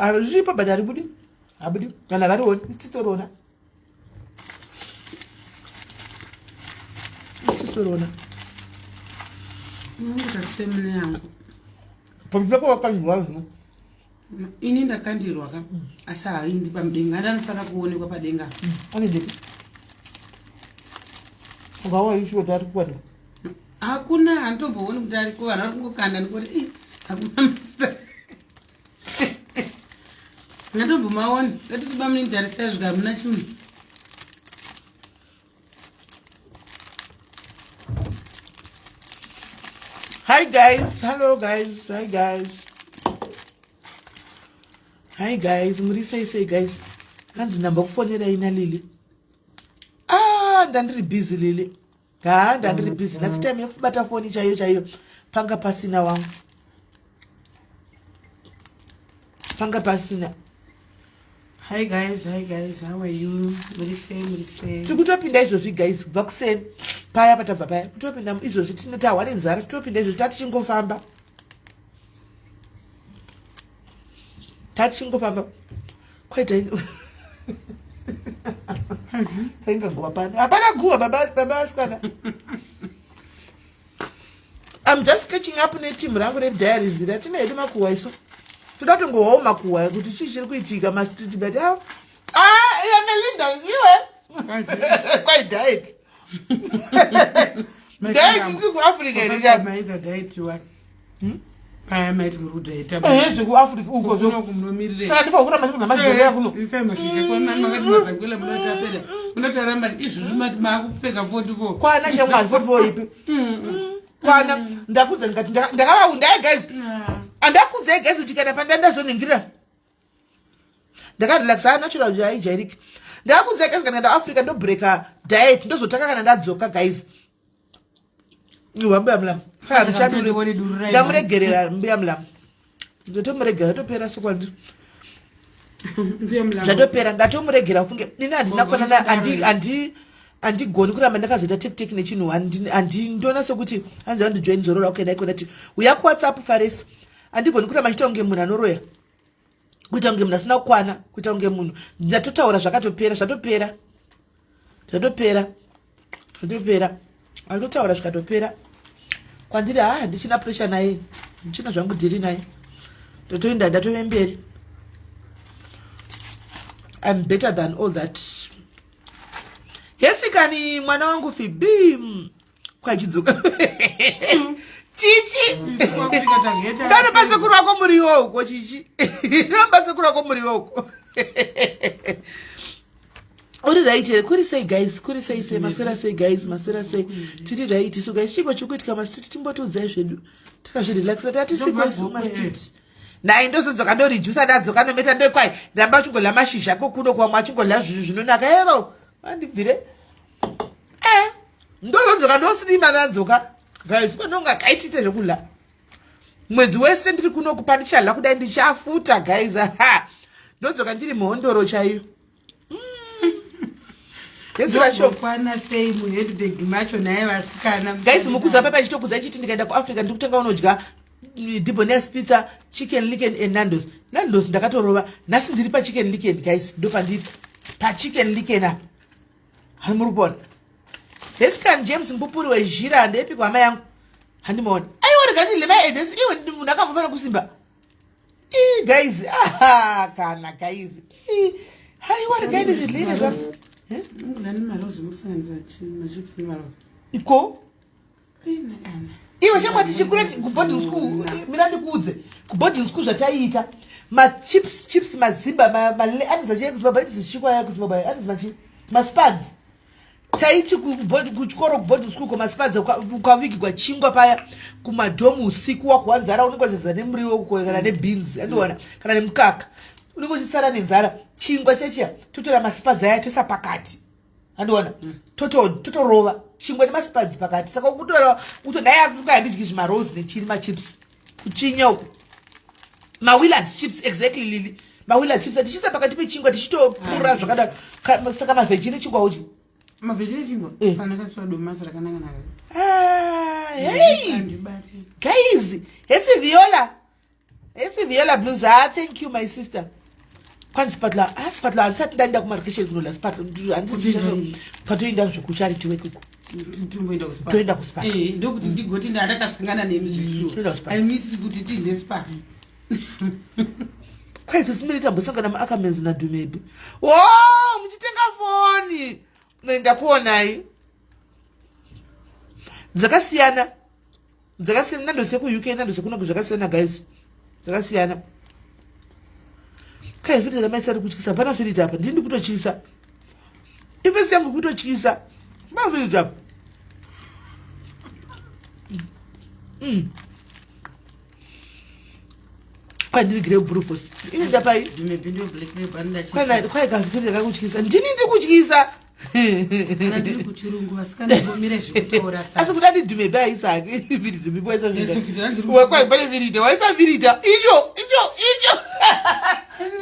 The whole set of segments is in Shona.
Ah, zviripo but haribudi habudi kana varioni isitoriona isitoriona pamupeko wakandirwa zvino ini ndakandirwa ka asi haindi pamudenga andi anofanira kuonekwa padenga anendepi ungawaishiwo kuti ari kuwanikwa hakuna handitombooni kuti ariko vanhu vari kungokanda ndikoti i hakuna mista ndatombomaoni ndatiti bamunini tarisai zvika hamuna chinhu. Hi guys, hello guys, hi guys. Hi guys, muri sei sei guys? Hanzi ndamba kufonerai naLily. Ah, ndandiri busy Lily. Haa, ndandiri busy. Nhasi time yekubata foni chaiyo chaiyo panga pasina wangu. Panga pasina. Hi guys, hi guys, how are you? Muri sei, muri sei? Tiri kutopinda izvozvi guys, kubva kuseni paya patabva paya kutopinda izvozvi tine tahwa nenzara totopinda izvozvi tatichingofamba tatichingofamba kwaita tainga guva pano hapana guva baba baba asikana I'm just catching up neteam rangu rediaries ratina hedu makuhwa isu toda kutongohwawo makuhwa kuti chii chiri kuitika mastreet but ah, ah iya Melinda iwe kwai diet diet ndiri kuAfrica here maita diet wa hmm? paya maiti muri kudaita ehe zvekuafrica uko saka ndifanira kuramba ndiri namazhizha kuno isai mashizha kwanakati mazangwela munotapera munotaramba izvozvi mati maakupfeka 44 kwana shamwari 44 ipi kwana ndakudza ndikati ndakavaundai guys andakudzai guys kuti kana pandandazoningirira ndakarelaxa natural jaijairika ndakakudzai guys kana ndaafrica ndobreaka diet ndozotanga kana ndadzoka guys mbuya mulamu ndamuregerera mbuya mulamu ndotomuregera zvatopera sokwandiri zvatopera ndatomuregera ufunge ini handina kufanana handigoni kuramba ndakazoita tektek nechinhu handindona sekuti hanzi vandijoin zorora okay ndaikona ti uya kuwhatsapp faresi handigoni kuramba ndichiita kunge munhu anoroya kuita kunge munhu asina kukwana kuita kunge munhu ndatotaura zvakatopera zvatopera zvatopera zvatopera atotaura zvikatopera kwandiri haa ndichina pressure naye ndichina zvangu dhiri naye ndatoenda ndatove mberi im better than all that hesikani mwana wangu fibi kwachidzoka chichi ndanopa sekuru wako muriwo uko chichi ndanopa sekuru wako muriwo uko uri right here kuri sei guys kuri sei sei maswera sei guys maswera sei tiri right so guys chiko chiri kuitika mastreet timbotiudzai zvedu takazvirelaxa tatisiko isu mastreet naye ndozodzoka ndorijusa ndadzoka nometa ndokwai ramba achingodla mashizha kokuno kwamwe achingodla zvinhu zvinonaka evo andibvire eh ndozodzoka ndosilima ndadzoka guys kwanonga kaitite zvekudla mwedzi wese ndiri kuno kupa ndichalha kudai ndichafuta guys ha ndodzoka ndiri mhondoro chaiyo nezurachokwana sei muhandbag macho naye vasikana guys mukuza papa ichitokudza ichiti ndikaenda kuafrica ndiri kutanga unodya debonair pizza chicken licken and nandos nandos ndakatorova nhasi ndiri pachicken licken guys ndopandiri pachicken licken apa hani muri kuona hescan james mupupuri wezhira ndeipi kuhama yangu handimaona aiwa rega ndidle maedesi iwe munhu akambofanira kusimba ii guys aha kana guys ii haiwa regai ndizvidlire zva iko iwe shamwa tichikura kuboarding school mina ndikuudze kuboarding school zvataiita machips chips mazimba anonzi achii kuzimbabwe anonzi chikwaya kuzimbabwe anonzi machii maspads taiti kuchikoro kuboarding school komaspads ukavigigwa chingwa paya kumadhomu usiku wakuwanzara unenge wachizara nemuriwo kana nebeans andiona kana nemukaka unenge uchisara nenzara chingwa chechiya totora maspads aya toisa pakati andiona totorova toto chingwa nemasipadzi pakati saka ukutora kutodai akuka handidyi zvimarose nechiri machips kuchinya uku mawillards chips exactly lili mawillard chips tichiisa pakati pechingwa tichitopura zvakadaro saka mavheji nechingwa udyi mavheji nechingwa eh. panakasiwa domasi rakanaka naka ah, hey guys hesi viola. Esi Viola Blues. Ah, thank you my sister. Kwanzi Sipatla, ah Sipatla handisati ndaenda kumarikesheni kunola Sipatla. Handisi patoenda zvekucharity work uko. Tomboenda kuSpar. Toenda kuSpar. Eh, ndokuti ndigoti ndandakasangana nemi Toenda zveshuwa. kuSpar. I miss kuti tidle Spar. Kwai tosimiri tambosangana muAkamens naDumebi. Wo, muchitenga foni. Ndakuonai. Dzakasiyana. Dzakasiyana nandose kuUK nandose kuno zvakasiyana guys. Dzakasiyana. Kai filter ramaisa ri kutyisa. Hapana filter apa. Ndini kutotyisa. Iface yangu kutotyisa. Hapana filter apa. Kwai ndivigire bhurufos. Ini ndapai. Dumebi ndo black label ndachisa. Kwai kafilter kakutyisa. Ndini ndiri kutyisa. Kana ndiri kuchirungu vasikana vomira zvekutaura Asi saka. kuda ndidhumebi aisa hake filter bibo waisa Yes, filter, handiri filter. Kwai pane filter. Waisa filter. Icho, icho, icho.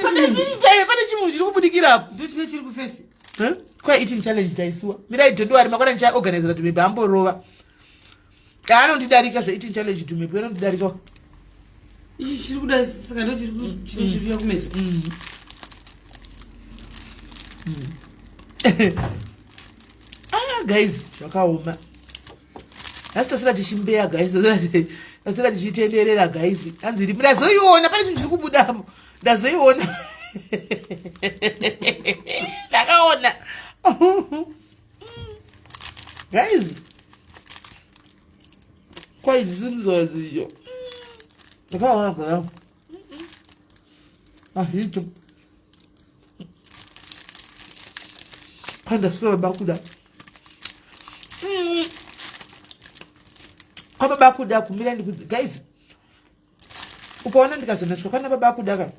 Pane filter ye, pane chimwe chiri kubudikira apo. Ndo chine chiri kuface. Kwai eating challenge taisuwa. Mirai don't worry makwana ndichaorganizera Dhumebi amborova. Anondidarika zve eating challenge Dhumebi anondidarika. Ichi chiri kuda saka ndo chiri chine chiri kuya kumeso. Ah guys, zvakaoma. Nhasi taswera tichimbeya guys, taswera tichitenderera guys. Hanzi iri ndazoiona pane chinhu chiri kubudapo. Ndazoiona. Ndakaona. Guys. Kwai dzisimzozi iyo. Ndakaona kwa. Azvito. Kwandaswera bakuda. Kwababa kuda kumira ndikudzi guys. Ukaona ndikazonetswa kwana baba kuda ka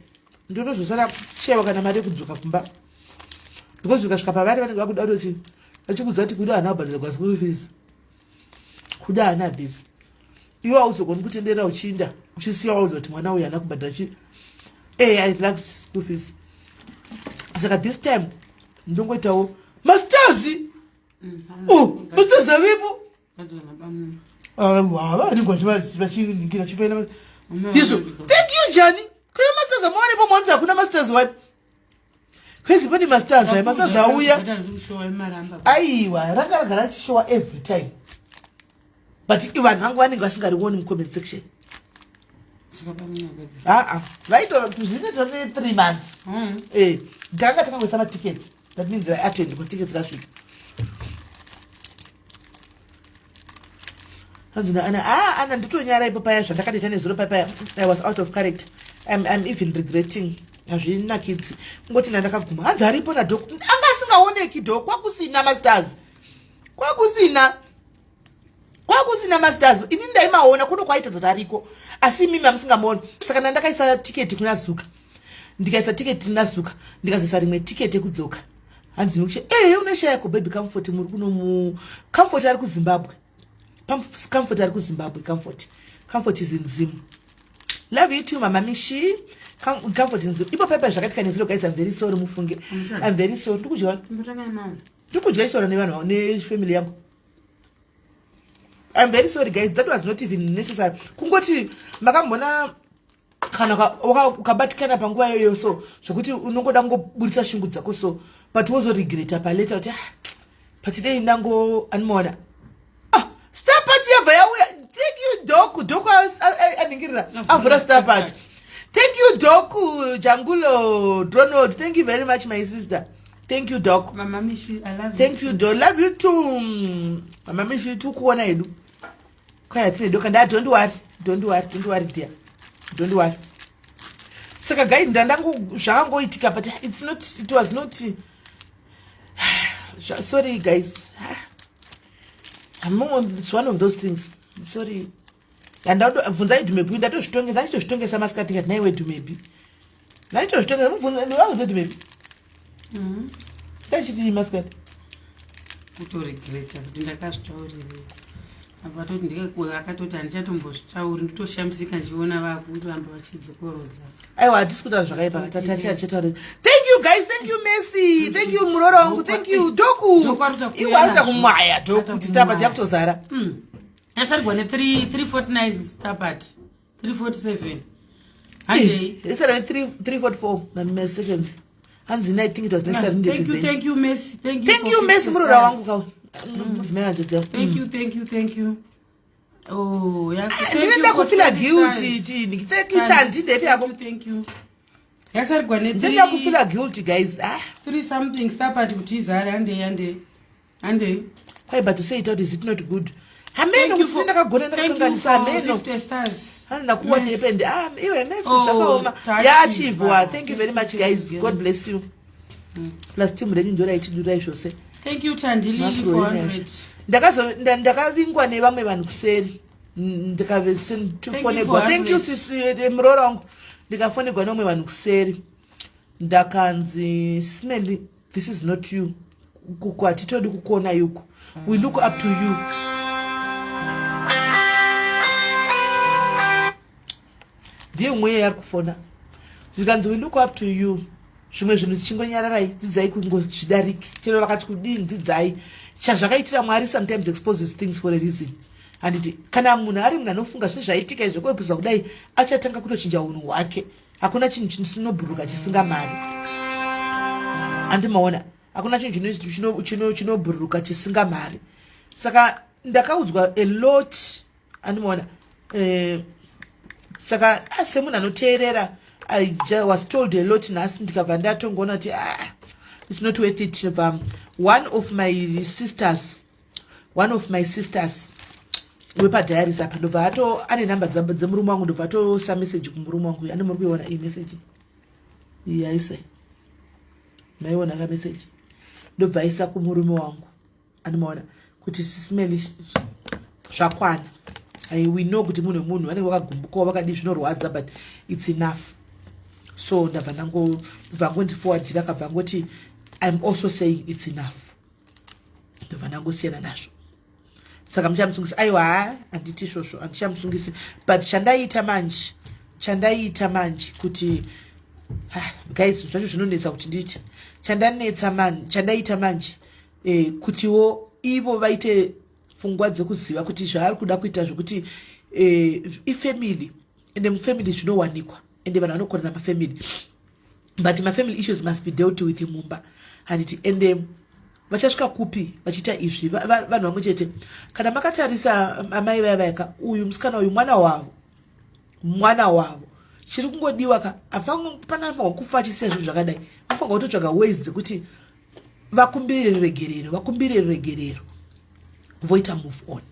ndinozosara chewa kana mari yekudzoka kumba. Because ukasvika pavari vanenge vakuda kutoti vachikudza kuti kuda hana kubhadhara kwa school fees. Kuda hana this. Iwe hauzogoni kutenderera uchiinda uchisiya waudza kuti mwana uyu haana kubhadhara chi eh I relaxed school fees. Saka this time ndongoitawo masters. Oh, masters avepo. Vadzona bamu. Vanenge vachiningira chifaina izvo. Thank you Jani. Kuya masters amaonepo maonzi hakuna masters wani. Kwezi pane masters aya masters auya. Aiwa ranga ragara achishowa every time. But vanhu vangu vanenge vasingarioni mucomment section. Aa vaito zvinoitwa ne 3 months. Eh, ndanga takangoisa matickets. That means I attend kwa tickets rasvika. Hanzi na Ana, ah Ana nditonyara ipo paya zvandakatoita nezuro paya paya. I was out of character. I'm even regretting. Hazvinakidzi. Kungoti ndandakaguma. Hanzi aripo na doc. Anga asingaoneki doc. Kwakusina masters. Kwakusina. Kwakusina masters. Ini ndaimaona kuno kwaita kuti ariko. Asi imimi amusingamuoni. Saka ndandakaisa tiketi kuna Zuka. Ndikaisa tiketi kuna Zuka. Ndikazoisa rimwe tiketi ekudzoka. Hanzi mikushe, eh uneshaya ko baby Comfort muri kuno mu Comfort ari kuZimbabwe. Comfort ari kuZimbabwe Comfort. Comfort is in Zim. Love you too Mama Mishi. Comfort in Zim. Ipo pepa zvakatika nezuro guys, I'm very sorry mufunge. I'm very sorry. Ndikudya. Ndikudya isoro nevanhu ne family yangu. I'm very sorry guys, that was not even necessary. Kungoti makambona kana ukabatikana panguva iyoyo so zvokuti unongoda kungoburitsa shungu dzako so but wozoregreta paleta kuti ah, but dei ndango animoona ah, star party yabva yauya. Thank you doc. Doc aningirira avhura star party. Thank you doc Jangulo Donald. Thank you very much my sister. Thank you doc. Mama Mishi, I love Thank you doc. Love you too. Mama Mishi tukuona hedu. Kwaya tine doka nda don't worry. Don't worry, don't worry dear. Don't worry. Saka guys ndandangu zvakangoitika but it's not it was not sorry guys. It's one of those things. Sorry. Andado bvunzai Dhumebi ndatozvitongesa ndichitozvitongesa masikati ngati naiwe Dhumebi. Ndaitozvitongesa mubvunza ndivaudze Dhumebi. Ndachiti masikati. Kutoregreta kuti ndakazvitaurirei. Apa toti ndikakura akatoti handichatombozvitauri nditoshamisika ndichiona vakuramba vachidzokorodza. Aiwa hatisi kutaura zvakaipa tatati hatichataura. Thank you guys, thank you Messi, thank you muroro wangu, thank you Doku. Doku ari kuta Iwe ari kuta kuuya kumwaya Doku Ari kuti star party kumwaya. yakutozara. Tasarigwa ne 349 star party 347. Handei. Isara 344 na seconds. Hanzi I think it was necessary. Thank you, thank you, Messi. Thank you. Thank you, Messi muroora wangu kawo. Mudzimai wangu. Thank you, thank you, thank you. Oh, yeah. Ah, ndinoda kufila guilty tini. Thank you Tandi ndepi yako. Thank you. Yasarigwa ne Ndinoda kufila guilty guys. Ah. 3 something stop at kuti izare handei handei. Handei. Kwai but say it out is it not good? Hameno kuti ndakagona ndakakanganisa hameno. Handina kuwa happened. Ah, iwe message Oh, zvakaoma. tachiva. Yaachivwa. Thank you very much guys. God bless you. Plus team renyu ndoraitidurai zvose. Thank you Tandi Lily 400. Ndakazo ndakavingwa nevamwe vanhu kuseri. Ndikafonegwa. Thank you sisi eh, muroora wangu. Ndikafonegwa nevamwe vanhu kuseri. Ndakanzi Smelly this is not you. Kuku hatitodi kukuona yuku. We look up to you. Ndiye mweya yari kufona. Zvikanzi we look up to you. Zvimwe zvinhu tichingonyararai dzidzai kungozvidarike. Chero vakati kudini dzidzai. Chazvakaitira Mwari sometimes exposes things for a reason. Handiti kana munhu ari munhu anofunga zvine zvaitika izvo kwepuswa kudai achatanga kutochinja unhu hwake. Hakuna chinhu chinobhuruka chisingamhari. Andimaona hakuna chinhu chinobhururuka chisingamhari. Saka ndakaudzwa a lot andimaona eh, saka ah, semunhu anoteerera I was told a lot nhasi ndikabva ndatongoona kuti ah, it's not worth it. One of my sisters one of my sisters wepadiaries apa ndobva ato ane nhamba dzemurume wangu ndobva atosa message kumurume wangu ane muri kuiona iyi message iyi aisa maiona ka message ndobva aisa kumurume wangu andimaona kuti sisimeli zvakwana. We know kuti munhu wemunhu vanenge vakagumbukawo vakadii zvinorwadza but it's enough. So ndabva ndabva ngondiforwardira akabva ngoti I'm also saying it's enough. Ndobva ndangosiyana nazvo. Saka muchamusungisa? Aiwa, handiti izvozvo handichamusungisi but chandaita manje kuti guys zvacho zvinonetsa kuti nditi chandanetsa manje chandaita manje eh, kutiwo ivo vaite pfungwa dzekuziva kuti zvaari kuda kuita zvokuti eh, ifamily ende mufamily zvinowanikwa ende vanhu vanokorana mafamily but mafamily issues must be dealt with mumba handiti ende vachasvika kupi vachiita izvi vanhu vamwe chete kana makatarisa amai vaya vayaka uyu musikana uyu mwana wavo chiri kungodiwa ka pana anofanirwa kufa achisiya zvinhu zvakadai anofanirwa kutotsvaga ways dzekuti vakumbire ruregerero vakumbire ruregerero voita move on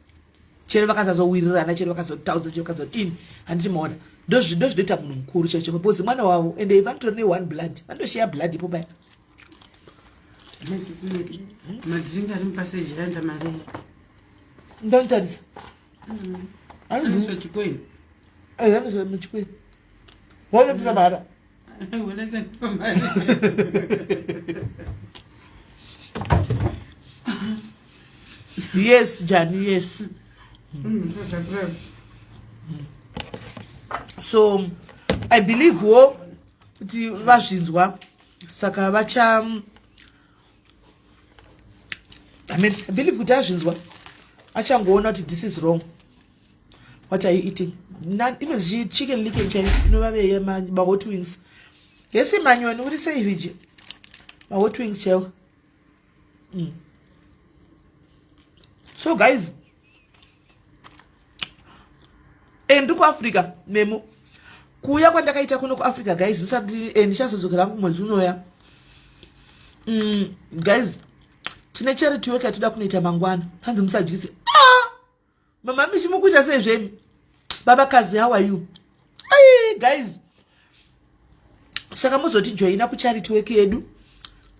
chero vakasazowirirana chero vakazotaudza chero vakazodini handiti maona ndozvinoita munhu mukuru chaicho because mwana wavo ende vanotori neone blood vanotosheya blood ipo paya. Mrs. Mary, madringi ari mupaseji aenda Maria. Ndanotarisa. Anoiswa chikoini. Anoiswa muchikwini wainotora mahara. Wena chandipa mari. Yes Jani, yes. So I believe wo kuti vazvinzwa saka vacha I mean, I believe kuti azvinzwa achangoona kuti this is wrong. What are you eating? Inonzi Chicken Licken chaiyo inovave mahot wings yese manyoni uri sei viji mahot wings chaiwo. So guys endi kuAfrica nemo kuuya kwandakaita kuno kuAfrica guys ndisati ndichazodzokera hangu mwedzi unoya guys tine charity work yatoda kunoita mangwana. Hanzi musadyise. Ah! Mama mishi mukuita sei zvemi baba kazi how are you? Ai guys saka muzotijoina kucharity work yedu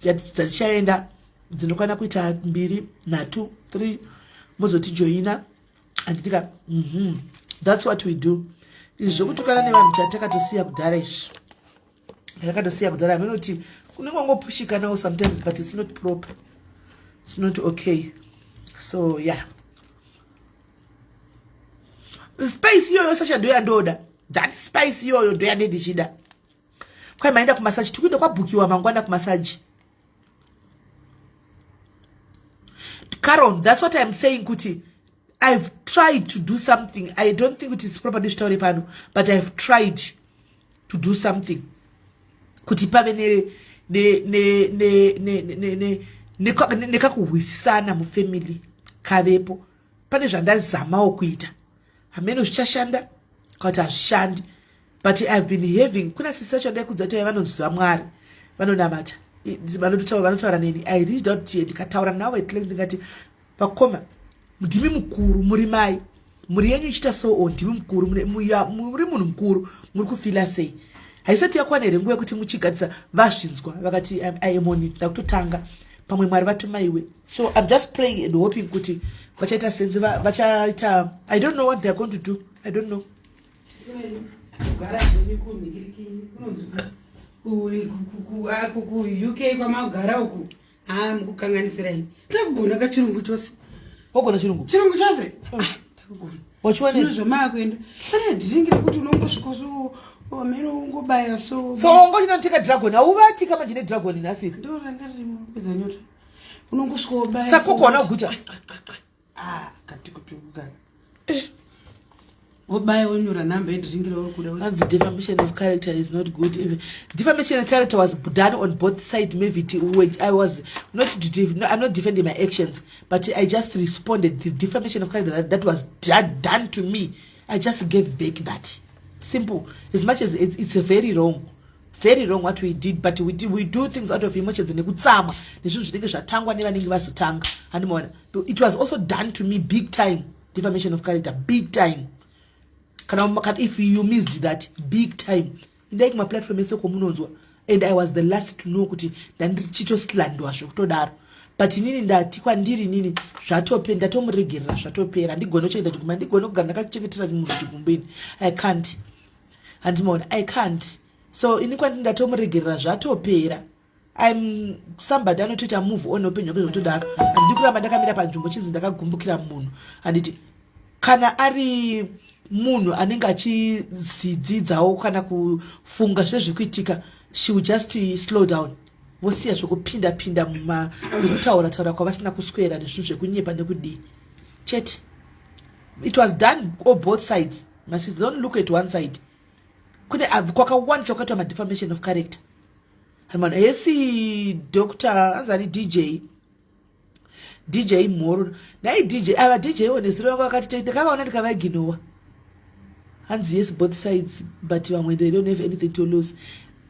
dzatichaenda dzinokwana kuita mbiri nhatu three muzotijoina handitika That's what we do. Izvi zvekutukana nevanhu chatakatosiya kudhara izvi takatosiya kudhara aminoti kunenge wangopushikanawo sometimes but it's not proper, it's not okay. So yeah, spice iyoyo sasha ndo yandoda. That spice iyoyo ndo yande ndichida. Kwai maenda kumasaji tikuenda kwabhukiwa mangwana kumasaji. Caron, that's what I'm saying kuti I've tried to do something. I don't think it is proper ndizvitaure pano but I've tried. to do something kuti pave nekakuhwisisana mufamily kavepo. Pane zvandazamawo kuita, hameno zvichashanda kana kuti hazvishandi, but I've been having, kuna sisi vacho ndai kudza kuti vanoziva Mwari, vanonamata, vanotaura neni. I reached out to, ndikataura navo at length, ndikati, "Vakoma, ndimi mukuru, muri mai, mhuri yenyu ichiita so o, ndimi mukuru, muri munhu mukuru, muri kufeela sei? Haisati yakwana here nguva yekuti muchigadzisa?" Vazvinzwa, vakati, "I am on it, ndakutotanga, pamwe Mwari vatuma iwe." So I'm just praying and hoping kuti vachaita sense, vachaita. I don't know what they are going to do, I don't know. Kugara zvenyu kumhikirikini kunonzi kuUK kwamagara uku, ha, mukukanganisirai. Takugona kachirungu chose. Wagona chirungu? Chirungu chose takugona. Wachiwane? Zvino zvamaakuenda, pane dhiringi rekuti unongosvika so, amene ungobaya so. So wanga uchinotenga Dragon, hauvatika manje neDragon nhasiri? Ndo ranga ririmo, kupedza nyota, unongosvika wobaya. Saka kuona kuguta? Ah, katikutukuka, wobaya, wonyora nhamba yedhiringi rauri kuda. Hanzi defamation of character is not good. Even defamation of character was done on both sides. Maybe I was not to no, I'm not defending my actions, but I just responded the defamation of character that was done to me. I just gave back that, simple. As much as it's a very wrong, very wrong what we did, but we do things out of emotions nekutsamwa nezvinhu zvinenge zvatangwa nevanenge vazotanga, handimaona? It was also done to me big time, defamation of character, big time. Kana if you missed that, big time, indai kumaplatform ese kwomunonzwa. And I was the last to know kuti ndandichitoslandwa zvekutodaro. But inini ndati kwandiri inini zvatope, ndatomuregerera, zvatopera. Handigoni kuchengeta chigumbu, handigoni kugara ndakachengetera munhu chigumbu ini. I can't, handimaona? I can't. So ini kwandiri ndatomuregerera, zvatopera. I'm somebody anotoita move on neupenyu hwake zvekutodaro. Handidi kuramba ndakamira panzvimbo chinzi ndakagumbukira munhu, handiti? Kana ari munhu anenge achidzidzidzawo kana kufunga zvezviri kuitika, she will just slow down, vosiya zvekupinda pinda nekutaura taura kwavasina kuswera nezvinhu zvekunyepa nekudii chete. It was done on both sides, my sister. Don't look at one side. Kune kwakawandisa kwakaitwa madefamation of character. Hanimana hesi doctor, anzani DJ, DJ Mhoro nhai? DJ ava, DJ onesiro vanga vakati ndakavaona, ndikavaiginowa. Hanzi yes, both sides, but vamwe they don't have anything to lose.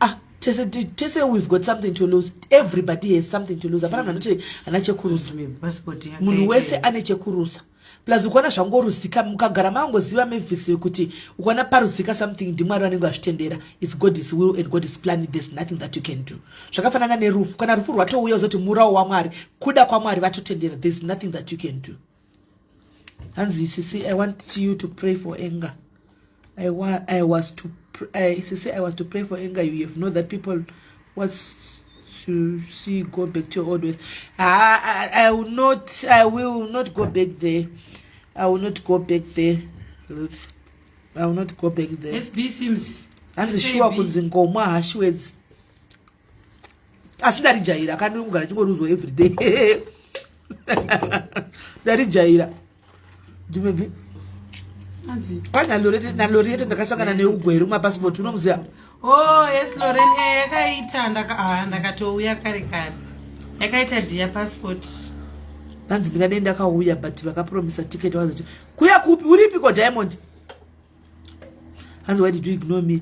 Ah, tese tese we've got something to lose. Everybody has something to lose. Hapana munhu anoti hana chekurusa. Munhu wese ane chekurusa. Plus ukaona zvangoruzika, mukagara mangoziva mevhisi kuti ukaona paruzika something, ndiMwari vanenge vazvitendera. It's God's will and God's plan. There's nothing that you can do. Zvakafanana nerufu. Kana rufu rwatouya, uzoti murawo waMwari, kuda kwaMwari, vatotendera. There's nothing that you can do. Hanzi sisi, I want you to pray for anger. I was to sisi, I was to pray for anger. You have know that people wants to see go back to your old ways. I will not, I will not go back there. I will not go back there, Ruth. I will not go back there. SB Sims. Hanzi shuwa kunzi ngomwa hashiwedzi, asi ndarijaira kandi kugara chingoruzwa everyday, ndarijaira ndimebvi. Hanzi Kwanalorete ndakasangana neugweru mapasipoti, unomuziva? Oh yes, Loren, yakaita ndakatouya kare kare, yakaita dia passport. Hanzi ndingadei ndakauya, but vakapromisa ticket, vakazoti kuya kupi, uripiko Diamond? Hanzi why did you ignore me?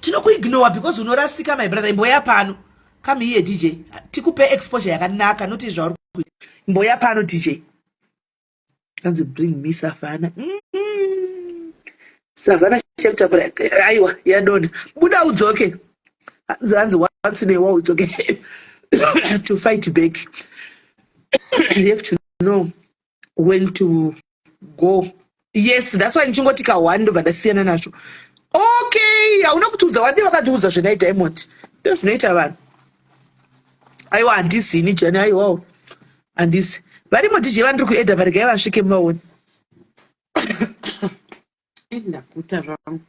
Tinokuignore because unorasika, my brother. Imboya pano, come here DJ, tikupe exposure yakanaka, noti zvauri kuita. Imboya pano DJ. Hanzi bring me Savana. Savana chekutakura, aiwa, yadonha, buda udzoke. Hanzi once in a while it's okay to fight back. You have to know when to go. Yes, that's why ndichingoti ka1 ndobva ndasiyana nazvo. Okay, hauna kutiudza wadi, wakatiudza zvenai Diamond. Ndo zvinoita vanhu. Aiwa, handisi ini jani, aiwawo handisi. Varimo DJ vandiri kuedha, varegai vasvike muvaone. Ndakuta zvangu.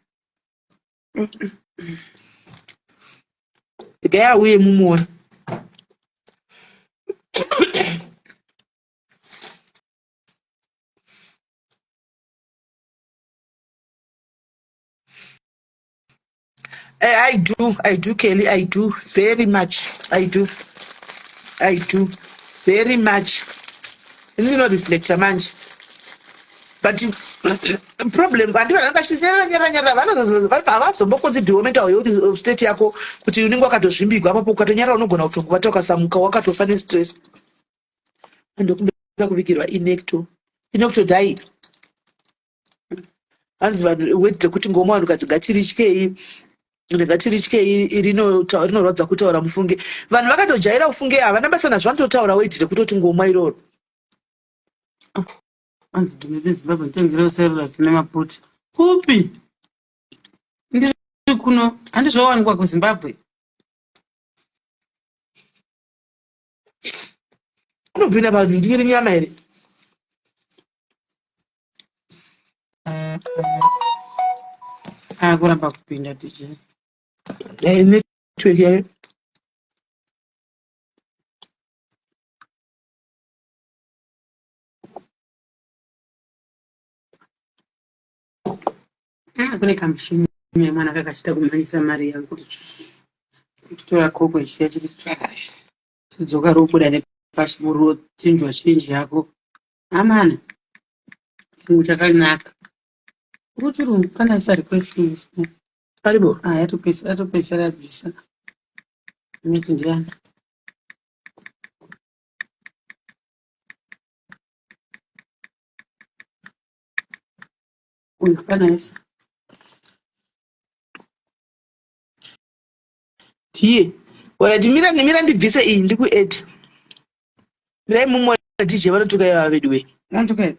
Regai auye mumuone. I do, I do, Kelly, I do very much. I do. I do very much. Ndinoreflecta manje. But problem vanhu vanenge vachiti nyarara nyarara nyarara, havazombokonzi mental health state yako kuti unenge wakatozvimbigwa apapo. Ukatonyarara unogona kutonguvata, ukasamuka wakatofa nestress. Ndokumbira kuvigirwa inecto inecto dai. Hanzi vanhu wedze kuti ngoma, vanhukadzi ngatirityei, ngatirityei, rinorwadza kutaura. Mufunge vanhu vakatojaira kufunge, havana basa nazvo, vanototaura wedhi rekutoti ngoma iroro. Anzi dhume peZimbabwe nditengera usarura tine maputi kupi? Ndiri kuno, handizvowanikwa kuZimbabwe. Unobvina vanhu ndiri nyama here? Akuramba kupinda, DJ. Network yake. Ah, kune kamushini mwana kakachida kumhanyisa mari yangu kuti kutora koko ichiya chiti chidzoka robuda nepashi, rochinjwa chinji yako. Amana, chirungu chakanaka uri chirungu kana isa request. Aribo. Ah, yatopedzisira yabvisa. Inoti ndiani? Uyu panaisa. Ndiye. Alright, mira, mira, ndibvise iyi, ndikuadd. Mirai mumwe DJ, vanotuka ivava vedu we. Antuka.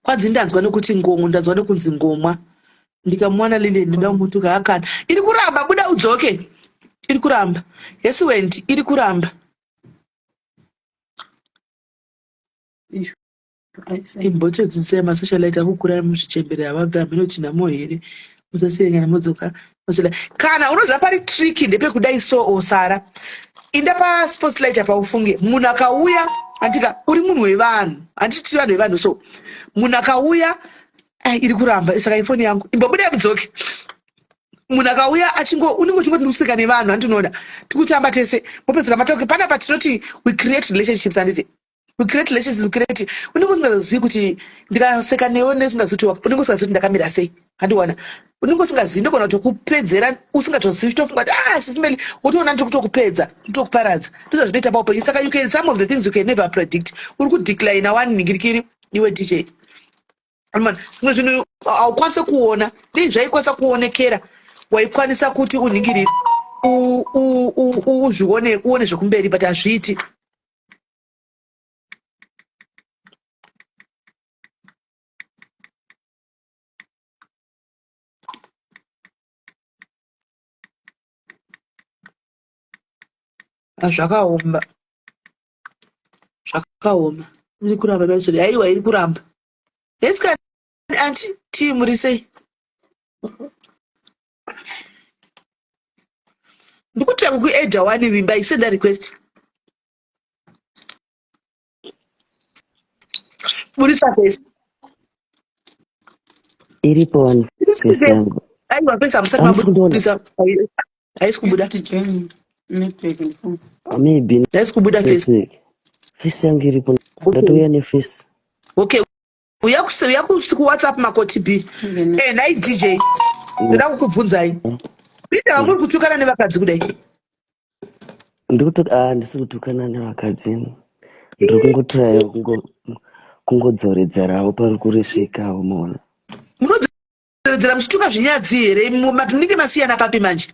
Kwanzi ndanzwa nekuti ngongo, ndanzwa nekunzi ngomwa. Ndikamuwana Lilian ndoda kumutuka akana. Iri kuramba, buda udzoke. Iri kuramba. Yes, Wendy, iri kuramba. Aisa. Imbotodzidzisai masocialite akukura muzvichembere, havabve haminoti nhamo here? Musasiyengana modzoka. Kana unoziva pari tricky ndepekudai so osara. Inda paspotlight apa ufunge. Munhu akauya, andika uri munhu wevanhu. Handiti tiri vanhu vevanhu? So munhu akauya, ai, iri kuramba, saka ifoni yangu. Imbobudai mudzoke. Munhu akauya achingo unenge uchingoti ndikuseka nevanhu, handinoona tikutamba tese, mopedzera matoke panapa. Tinoti we create relationships, handiti? We create relationships, we create. Unenge usingazivi kuti ndikaseka newe, nesingazivi kuti unenge usingazivi kuti ndakamira sei, handiwana. Unenge usingazivi, ndogona kutokupedzera usingatozivi, uchitofunga kuti, "Ah, sisimeli," wotoona ndiri kutokupedza, nditokuparadza. Ndizvo zvinoita paupenyu. Saka you can, some of the things you can never predict. Uri kudecline one ningirikiri iwe, DJ Man, zvimwe zvinhu haukwanisi kuona. Dei zvaikwanisa kuonekera, waikwanisa kuti unhingirire, uzvione, uone zvekumberi, but hazviiti. Ah, zvakaoma, zvakaoma. Iri kuramba baisori, aiwa, iri kuramba. Yes, anti tii, muri sei? Ndikuti kukuadda wani, vimba isenda request, burisa face. Iripo wani face yangu. Aiwa, face hamusati Hamusi kundiona? mabudisa, haisi kubuda. To join network ndifuna. Maybe Haisi kubuda face. Network. Face yangu iripo, ndatouya neface. Okay, uya uya kuWhatsApp makoti b. Eh, nhai DJ, ndoda kukubvunzai ita vamuri kutukana nevakadzi kudai. Ndikuti, ah, ndisi kutukana nevakadzi, ndiri kungotraya kungodzoredzerawo pari kuresvekawo, maona. Munodzoredzera muchituka zvinyadzi here? Munenge masiyana papi manje?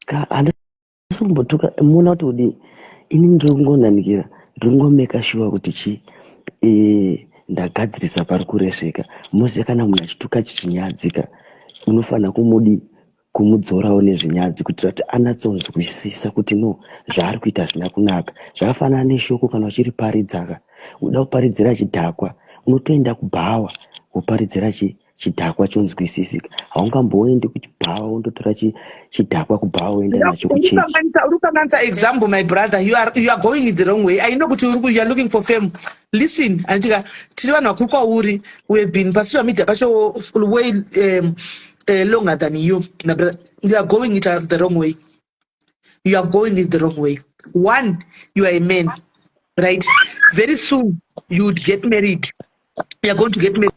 Ka handisi kumbotuka. Muona kuti kudii, ini ndiri kungonanikira, ndiri kungomeka sure kuti chi ndagadzirisa pari kuresveka. Moziva kana munhu achituka chichinyadzika, unofanira kumudi kumudzorawo nezvinyadzi kuitira kuti anatsonzwisisa kuti no, zvaari kuita hazvina kunaka. Zvakafanana neshoko, kana uchiriparidzaka, uda kuparidzira chidhakwa, unotoenda kubhawa woparidzira chidhakwa chonzwisisika. Haungamboendi kuchibhawa wondotora chidhakwa kubhawa woenda nacho kuchechi. Uri kukanganisa example, my brother. You are going in the wrong way. I know kuti you are looking for fame. Listen, anditika tiri vanhu vakuru kwauri. We have been pasocial media pacho way Longer than you, my brother. You are going it the wrong way. You are going it the wrong way. One, you are a man, right? Very soon you would get married. You are going to get married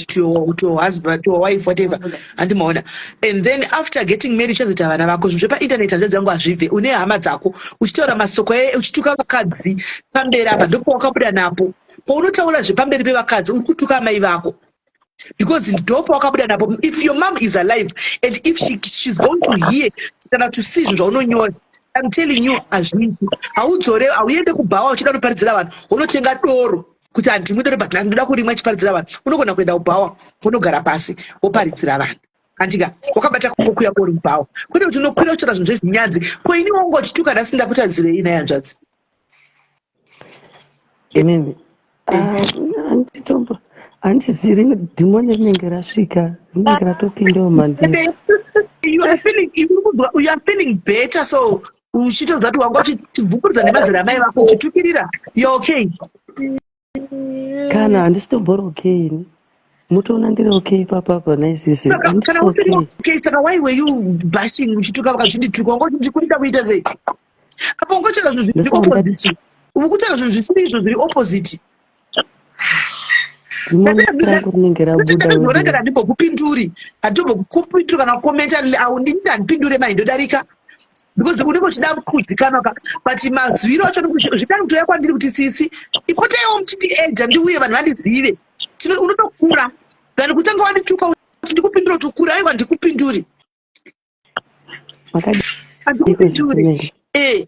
to your husband, to your wife, whatever, handimaona? And then after getting married, uchazoita vana vako. Zvinhu zvepainternet, hanzvadzi yangu, hazvibve. Une hama dzako, uchitaura masoko uchituka vakadzi pamberi apa. Ndopawakabuda napo paunotaura zvepamberi pevakadzi, uri kutuka mai vako, because ndopawakabuda napo. If your mom is alive and if she's going to hear kana to see zvinhu zvaunonyora, I'm telling you, hazviiti. Haudzore, hauende kubhawa uchida kunoparidzira vanhu. Unotenga doro kuti handimwi doro, but ndoda kurimwa chiparidzira vanhu. Unogona kuenda kubhawa, unogara pasi, woparidzira vanhu, handika? Wakabata koku yako uri mubhawa, kwete kuti unokwira kutora zvinhu zvezvinyadzi. Ko ini wangu uchituka nhasi, ndakutadzirei naye, hanzvadzi? Imimi, handitombo, handizivi, dhimoni rinenge rasvika, rinenge ratopindawo mandiri. You are feeling better, so uchitozva kuti wanga uchibvumburudza nemazera amai vako uchitukirira. You okay? Kana handisitombori okay ini. Mutoona ndiri okay papapa naisisi? Saka kana usiri okay, saka why were you bashing, uchituka vakazvindituka? Wanga uchikuita kuita sei apo? Ungotaura zvinhu zviri opposite. Uri kutaura zvinhu zvisiri izvo, zviri opposite. Dhimoni rangu rinenge rabuda. Rega, handimbokupinduri, handimbokupinduri kana kukomenta. Ndini handipindure mai, ndodarika, because unenge uchida kuzikanwa ka. But mazwiro acho zvikani kutoya kwandiri kuti, "Sisi, ipotaiwo muchiti eja ndiuye vanhu vandizive." Unotokura than kutanga wandituka kuti ndikupindura kuti ukure. Aiwa, ndikupinduri. Handikupinduri. E,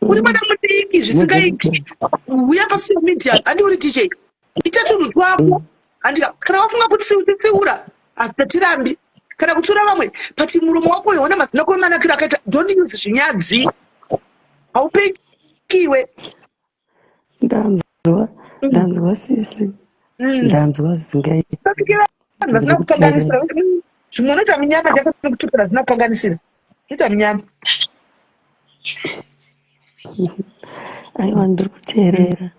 uri mwana mudiki zvisingaiti. Uya pasocial media, handi uri DJ? Ita tunhu twako, handika? Kana wafunga kuti tsiura, hatirambi kana kutsiura vamwe, but muromo wako uyo, ona mazino ako manakiro akaita. Don't use zvinyadzi, haupengiwe. Ndanzwa, ndanzwa sisi, ndanzwa zvisingaiti. Satuke vanhu vasina kukanganisira. Zvimwe unoita munyama chako nekutukira zvisina kukanganisira, unoita munyama. Aiwa, ndiri kuteerera,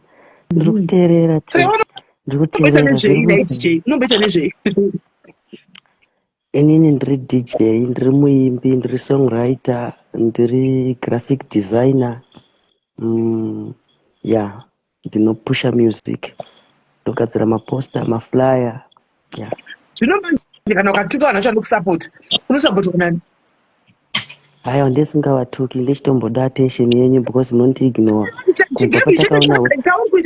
ndiri kuteerera. Saka ndiri unomboita kuteerera. nezvei Zviri nai kunzi DJ, unomboita nezvei? Inini ndiri DJ, ndiri muimbi, ndiri songwriter, ndiri graphic designer. Ya, ndinopusha music, ndogadzira maposter, maflyer, ya. Zvino manje kana ukatuka vanhu vacho vanokusapota, unosapotwa nani? Haiwa, ndisingavatuki, ndichitomboda attention yenyu because munondiignore kubva Chigame patakaona. chauri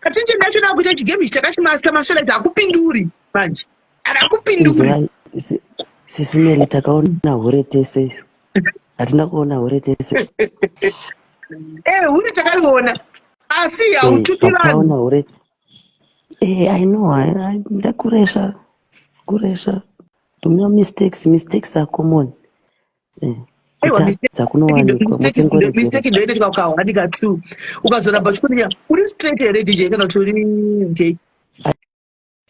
attention yacho nakuita chigame ichi takachimasta masvera, hakupinduri manje, hakupinduri. Inzwa, sisi Mary, takaona hure tese, hatina kuona hure tese? Eh, hure takariona, asi hautuki vanhu. Takaona hure. I know, ndakuresva kuresva. No mistakes, mistakes are common. Aiwa, Kutadza kunowanikwa. Mistake Muchingoregerera. ndoinoitika ukawanika two, ukazoramba uchikunya. Uri straight here, DJ, kana kuti uri gay?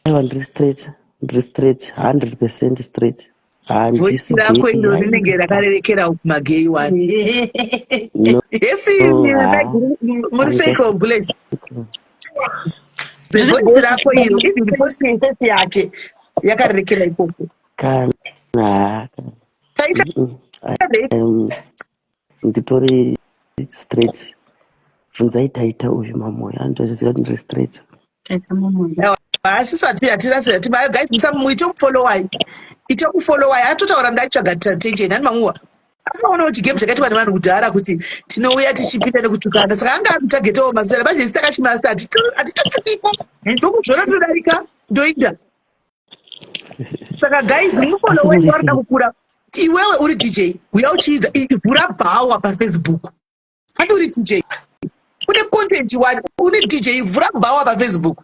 Aiwa, ndiri straight, ndiri straight, 100% straight. Voice Handisi rako gay. iro rinenge rakarerekera kumagay one. No. Yes. Ha. Muri I'm seiko, gules? Voice rako iro, even voice yake yakarerekera ikoko. Kana Taita. Nditori straight. Bvunzai Taita uyu Mamoyo, andoziva kuti ndiri straight. Taita Mamoyo. Asisati hatirasi hati. Guys, musamuite kufollowai, ite kufollowai. Atotaura, ndaitsvaga attention. Hani mamuwa akaona kuti game chakaitwa nevanhu kudhara kuti tinouya tichipinda nekutukana, saka anga ari kutagetawo masera manje. Isi takachimasta, hatitotukiko, ndokuzvona todarika, ndoida. Saka guys, mufollowai. Asi muri Warida sei? kukura. Iwewe uri DJ, uya uchiidza, vhura bhawa paFacebook. Handi uri DJ, une content one, une DJ, vhura bhawa paFacebook.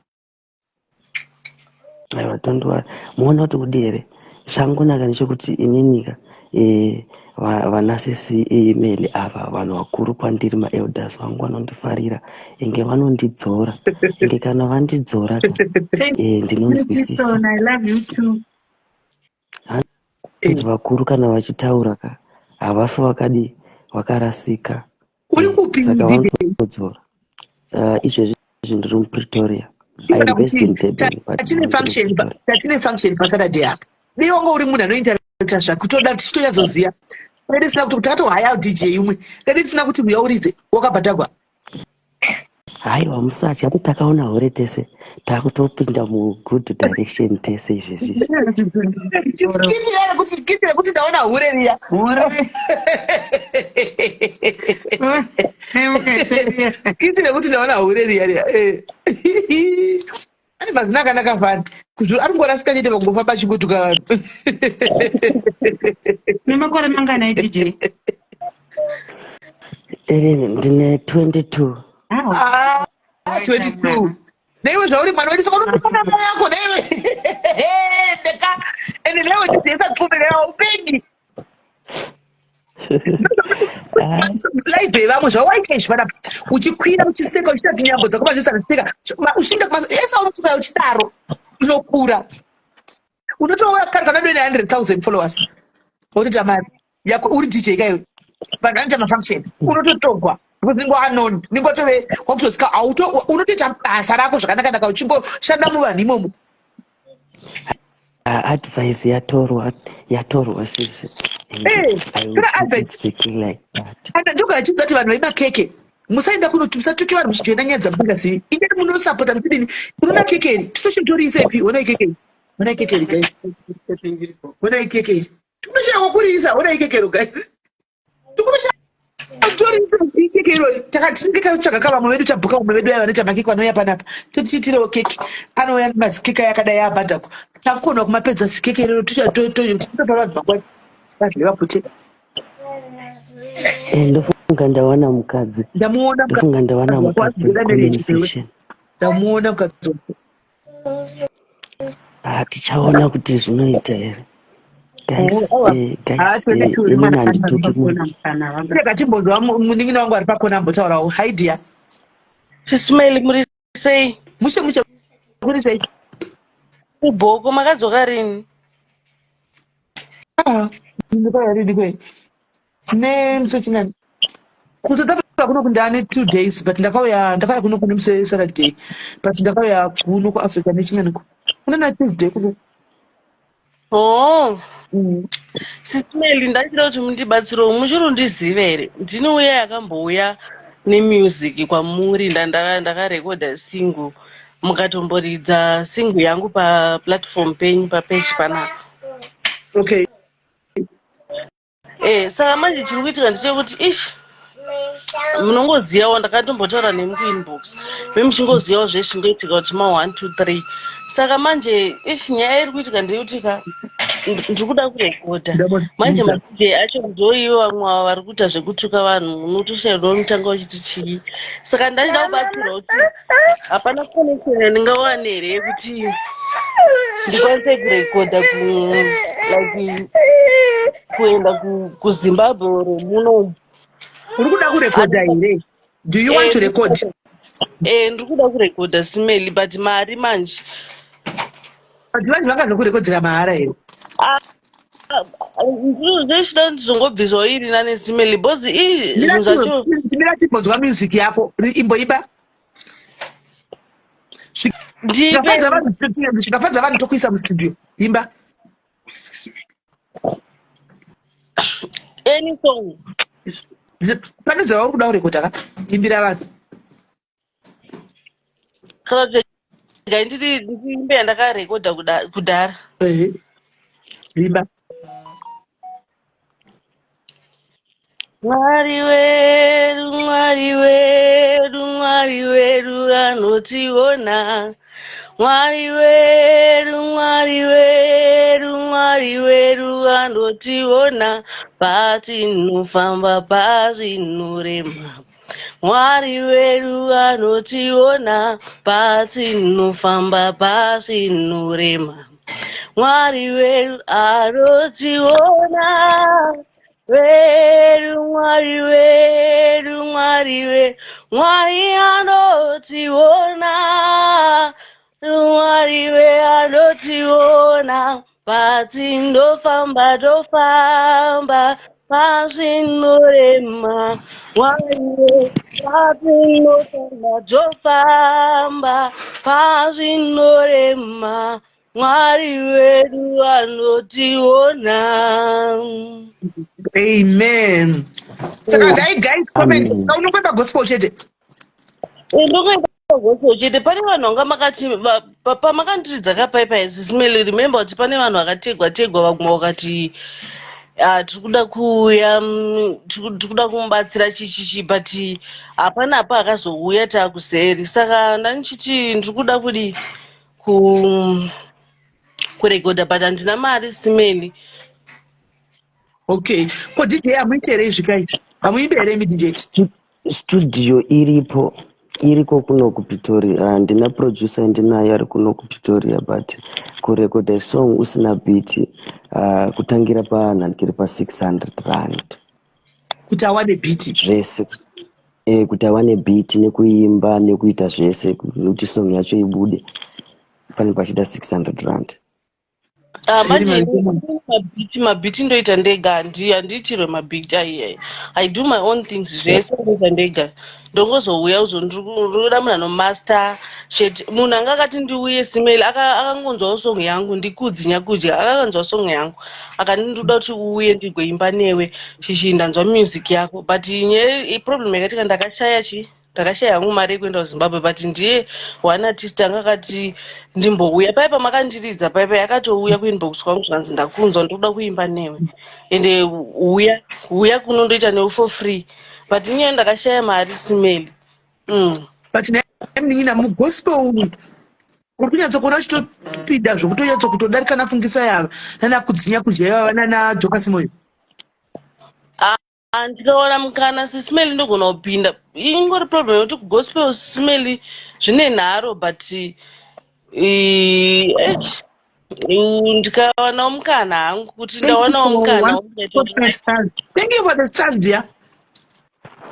Aiwa, don't worry. Muona kuti kudi here, zvangonaka ndechekuti ininika vanasisi email ava, vanhu vakuru kwandiri, maelders vangu, vanondifarira, inge vanondidzora, inge kana vandidzora ka, Thank you, ndinonzwisisa. Tison. I love you too. Hanzi vakuru kana vachitaura ka, havafi vakadi vakarasika. Uri kupi, Saka DJ? vanotodzora. Izvezvi izvi ndiri muPretoria. I am based in Durban, but Tatine ndiri function muPretoria. Tatine function paSaturday apa. Dei wanga uri munhu anointeracta zvakutoda tichitonyatsoziva. Dai tisina kuti takatohaya DJ umwe. Dai tisina kuti uya uridze wakabhadhagwa. Haiwa, musatya, ati takaona hure tese, takutopinda mugood direction tese izvezvi. Chiskiti rekuti skiti rekuti ndaona hure riya. Hure. Skiti rekuti ndaona hure riya riya. Eh. Ane mazina akanaka fani. Kuzvo ari kungorasika chete pakungofamba achingotuka vanhu. Nemakore mangani DJ? Ini ndine 22. Ah, 22. Neiwe zvauri mwana wedu saka unotofana mai yako neiwe. Ndeka. Ende newe DJ isatxumirira upengi. Live yevamwe zvawaita izvi panapa uchikwira uchiseka uchiita tinyambo dzako mazvisaseka uchinga ese unotuka uchidaro unokura unotouya kare kana doine 100,000 followers wotoita mari yako uri DJ kaiwe. Vanhu vanoita mafunction unototogwa because ningo unknown, ningotove kwakutosika auto unotoita basa rako zvakanaka naka uchingoshanda muvanhu imomo. Advice yatorwa, yatorwa sisi. And I will tora do advice. exactly like that. And ndogara chiudza kuti vanhu vemakeke musaenda kunoti musatuke vanhu muchijoina nyaya dzamusingazivi. Indai munosapota muchidini. Unoona keke iri totochitoriisepi? Honai keke iri, honai keke iri guys, honai keke iri, tikunoshaya kwokuriisa. Honai keke iro guys, tikunoshaya kutoriisa keke iro. Tinenge tatsvaga ka vamwe vedu, tabhuka vamwe vedu aya vanoita makeke vanouya panapa, totiitirewo keke. Anouya nemazikeke aya akadai abhadhakwa, takukona kumapedza zikeke iroro, totopa vanhu mangwani vadye vapute. Ndofunga ndawana mukadzi. Ndamuona. Ndofunga ndawana Mukadzi wako mukadzi adzokera mucomment marriage iwe. section. Ndamuona mukadzi wako. Ah, tichaona kuti zvinoita here guys. Oh, aiwa. Guys, Ah, 22 uri inini mwana. handituki munhu. Pakona mufana wanga. Rega timbonzwa munin'ina wangu ari pakona ambotaurawo. Hi dear. Chismail, muri sei? Mushe mushe, kuri sei? Ubhoko, makadzoka rini? Ah, ndikauya rini kwei? Nemusi wechinani. KuSouth Africa kuno kundane 2 days, but ndakauya kuno kune musi weSaturday, but ndakauya kuno kuAfrica nechinani kuna na Tuesday kuno. Oh, Sismail, ndachida kuti mundibatsirewo. Muchiri undizive here? Ndini uya yakambouya nemusic kwamuri, ndakarekodha single, mukatomboridza single yangu paplatform penyu papeji panapa. Okay. Saka manje chiri kuitika ndechekuti ish, munongozivawo ndakatombotaura nemi kuinbox, memuchingozivawo zveshe zvingoitika kuti ma 1 2 3. Saka manje ish, nyaya iri kuitika ndeyekuti ka ndiri kuda kurekodha manje maDJ acho ndoivo vamwe ava vari kuita zvekutuka vanhu, unotoshaya unotanga uchiti chii. Saka ndachida kubatsirwa kuti hapana connection yandingawane here yekuti ndikwanise kurekodha ku like kuenda kuZimbabwe or muno. Uri kuda kurekodha here? Do you want to record? Ndiri kuda kurekodha simeli, but mari manje. But vanhu vangazokurekodhera mahara here? Ndinochida ndizongobviswawo iri nane simeli, because ii zvinhu zvacho. Timira timbonzwa music yako, imboiba. Ndipe. Zvikafadza vanhu, zvikafadza vanhu tokuisa mustudio. Imba. Any song. Pane dzavari kuda kurekodha ka, imbira vanhu. Kana kuti regai ndiri ndiimbe yandakarekodha kudhara. Ehe, imba. Mwari wedu, Mwari wedu, Mwari wedu anotiona. Mwari wedu, Mwari wedu, Mwari wedu anotiona patinofamba pazvinorema. Mwari wedu anotiona patinofamba pazvinorema. Mwari wedu anotiona wedu, Mwari wedu, Mwari wedu, Mwari anotiona, Mwari we anotiona patindofamba, tofamba pazvinorema. Mwari we patinofamba, tofamba pazvinorema. Mwari wedu anotiona. Amen. Saka dai guys comment. Amen. Saka unongoimba gospel chete? Ndongoimba gospel chete. Pane vanhu vanga makati pamakandiridza kapaipai, Sis Melly, remember kuti pane vanhu vakategwa tegwa, vamwe vakati, "Ah, tiri kuda kuuya, tiri kuda kumubatsira chichichi," but hapana apa akazouya taakuseri. Saka ndandichiti ndiri kuda kudi kurekodha, but handina mari, Sis Melly. Okay, ko DJ, hamuiti here izvi kaiti? Hamuimbi here imi, DJ? Studio iripo, iriko kuno kuPretoria. Handina producer ndinaye ari kuno kuPretoria, but kurekodha song usina beat, kutangira panhandikiri pa600 rand. Kuti awane beat? Zvese, kuti awane beat nekuimba nekuita zvese, kuti song yacho ibude, pane pachida 600 rand. Ah, Zviri manje mari. Mabeat, mabeat ndoita ndega, handiitirwe mabeat. I do my own things, zvese ndoita ndega. Ndongozouya uzo ndikuda munhu anomaster chete. Munhu anga akati ndiuye, Sis Melly, akangonzwawo song yangu, ndikudzi Nyakudya, akakanzwa song yangu akandi, "Ndinoda kuti uuye ndigoimba newe chichi, ndanzwa music yako." But nyaya, problem yakaitika, ndakashaya chi ndakashaya hangu mari yekuenda kuZimbabwe, but ndiye one artist anga akati ndimbouya. Pai pamakandiridza paipai, akatouya kuinbox kwangu, zvanzi, "Ndakunzwa, ndoda kuimba newe, ende uya, uya kuno, ndoita newe for free." But inyaya ndakashaya mari, Sis Melly. But namunin'ina, mugospel umu uri kunyatsokuona uchitopinda zvokutonyatso kutodarika nafungisa yava nana Kudzinya Kudya ivava, nana Jokasi Moyo? Ah, ndikawana mukana, Sis Melly, ndogona kupinda. Ingori problem yekuti kugospel, Sis Melly, zvine nharo, but ndikawanawo mukana hangu, kuti ndawanawo mukana. Thank you for the stars, dear.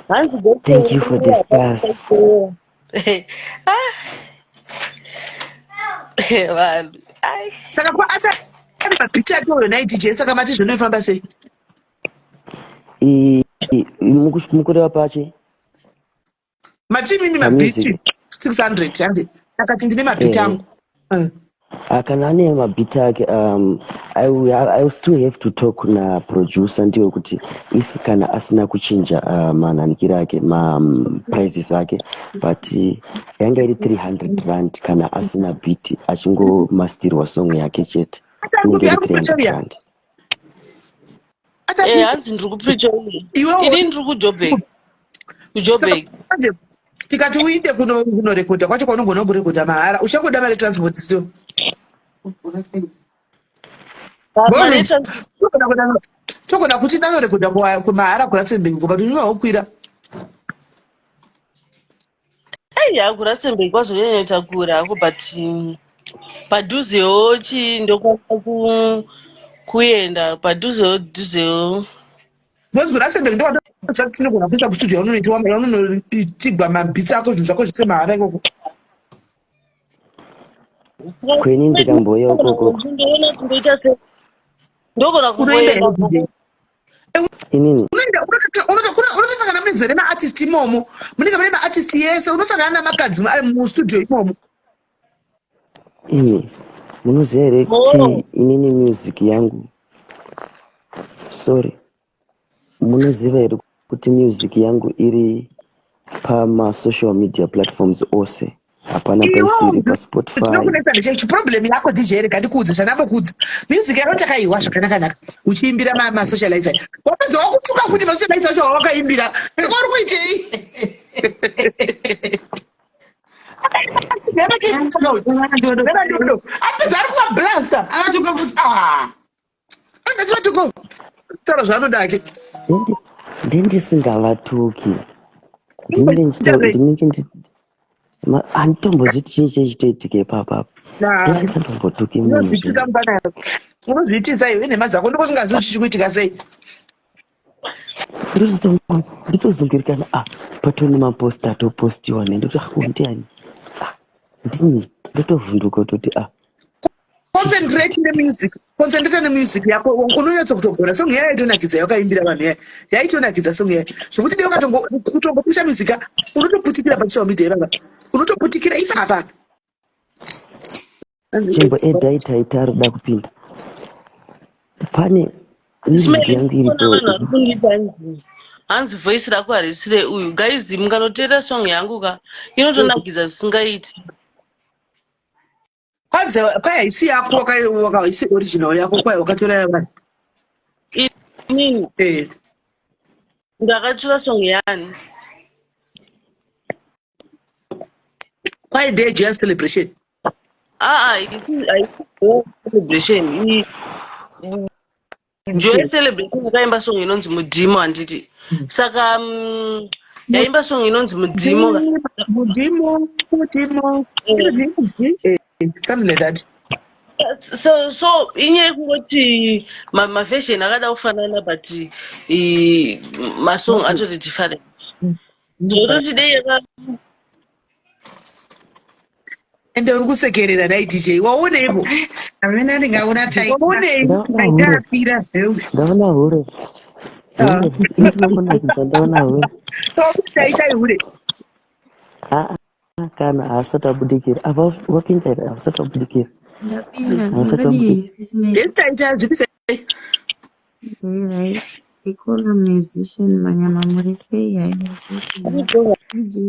Hanzi Thank you for the stars. Ah. Vanhu, ai. Saka kwaata ari mabeat ake uyo nai DJ, saka mati zvinofamba sei? Mukureva pachi? Mati mimi mabeat Pamusic. 600 handi? Akati ndine mabeat angu. Ah, kana ane mabeat ake, I will still have to talk naproducer ndiwe kuti if kana asina kuchinja manhanikiro ake, maprices ake, but yanga iri 300 rand kana asina beat, achingomastirwa song yake chete, Ati ari inenge kupi? iri Ari 300 kuPretoria? rand. Ati Hanzi ndiri kuPretoria. Iwewo? Ini ndiri kuJoburg, kuJoburg. Manje tikati uinde kunorekodha kwacho kwaunogona kurekodha mahara, uchangoda mari transport still. Mari yetrans- Togona kuti ndanorekodha kumahara kuRustenburg, but unohokwira. Aiya, kuRustenburg kwazonyanya kure hako, but padhuzewo chi ndokwanisa kuenda padhuzewo, dhuzewo. Because kuRustenburg ndokwatoziva kuti tinogona kuisa kustudio yaunonoitigwa mabeats ako, zvinhu zvako zvise mahara ikoko. Kweni ndikambouya ukoko. Ndoona kuti ndoita sei, ndogona Unoimba here, kumboenda. DJ? Inini? Unoenda, unotosangana munezere maartist imomo, munenge mune maartist yese, unosangana namakadzi ari mustudio imomo. Imi munoziva here kuti inini music yangu, sorry, munoziva here kuti music yangu iri pamasocial media platforms ose? Hapana paisiri, paSpotify. Tinokunetsa ndechechi problem yako, DJ, rega ndikuudze zvandambokudza. Music yako takaiwa zvakanaka-naka uchiimbira masocialites, wapedza wakutuka futi masocialites acho wawakaimbira. Saka uri kuitei? Dodo apedza ari kumablasta. Akatuka futi. Angachivatuko, taura zvaanoda ake. Ndendisingavatuki, ndinenge ndinenge handitombozviti chii chechitoitika ipapapa, ndisingatombotuki munhu. Unozviitisa mufana, unozviitisa iwe nhema dzako, ndiko singazivi kuti chichikuitika sei. Ndotozungirikana, ah, patone maposta atopostiwa, nendoti, "Ah, uyu ndiani?" Ah, ndini ndotovhunduka kutoti, ah. Concentrate nemusic, concentrate nemusic yako, unonyatsa kutogona. Song yaya yaitonakidza yakaimbira vanhu, yaya yaitonakidza song yaya, zvokuti dai ukatongopusha music, unotoputikira pasocial media ivava, unotoputikira ipapa. Chimbo edai taita ari kuda kupinda. Pane music yangu iripo. Hanzi voice rako harisi reuyu. Guys, mukanoteerera song yangu ka, inotonakidza zvisingaiti. Kwanzi kwai haisi yako haisi original yako kwai wakatora yavanhu. Inini Eh. ndakatora song yani. Kwai ndeye joyous celebration. Aa, haisi celebration. Joy celebration yakaimba song inonzi Mudimo handiti. Saka yaimba song inonzi Mudimo. Mudimo, Mudimo. Eh, something like that. So inyaya yekungoti maversion akada kufanana but masong atori different. Zvototi dei yaka Ende uri kusekerera nhai DJ. Waoneipo? Hamena ndingaona. Waonei? Ndaona hure. Taitapira zveu. Ndaona hure. Hure. Iri ndaona hure. So wakuti taita hure. Aa, kana haasati abudikira. Apa wapinda here? Hausati wabudikira. Ndapinda, Hausati makadii wabudikira. henyu sisi Mary? Yes, taita zviri sei? Right. Ndikola musician manyama muri sei hai musician. DJ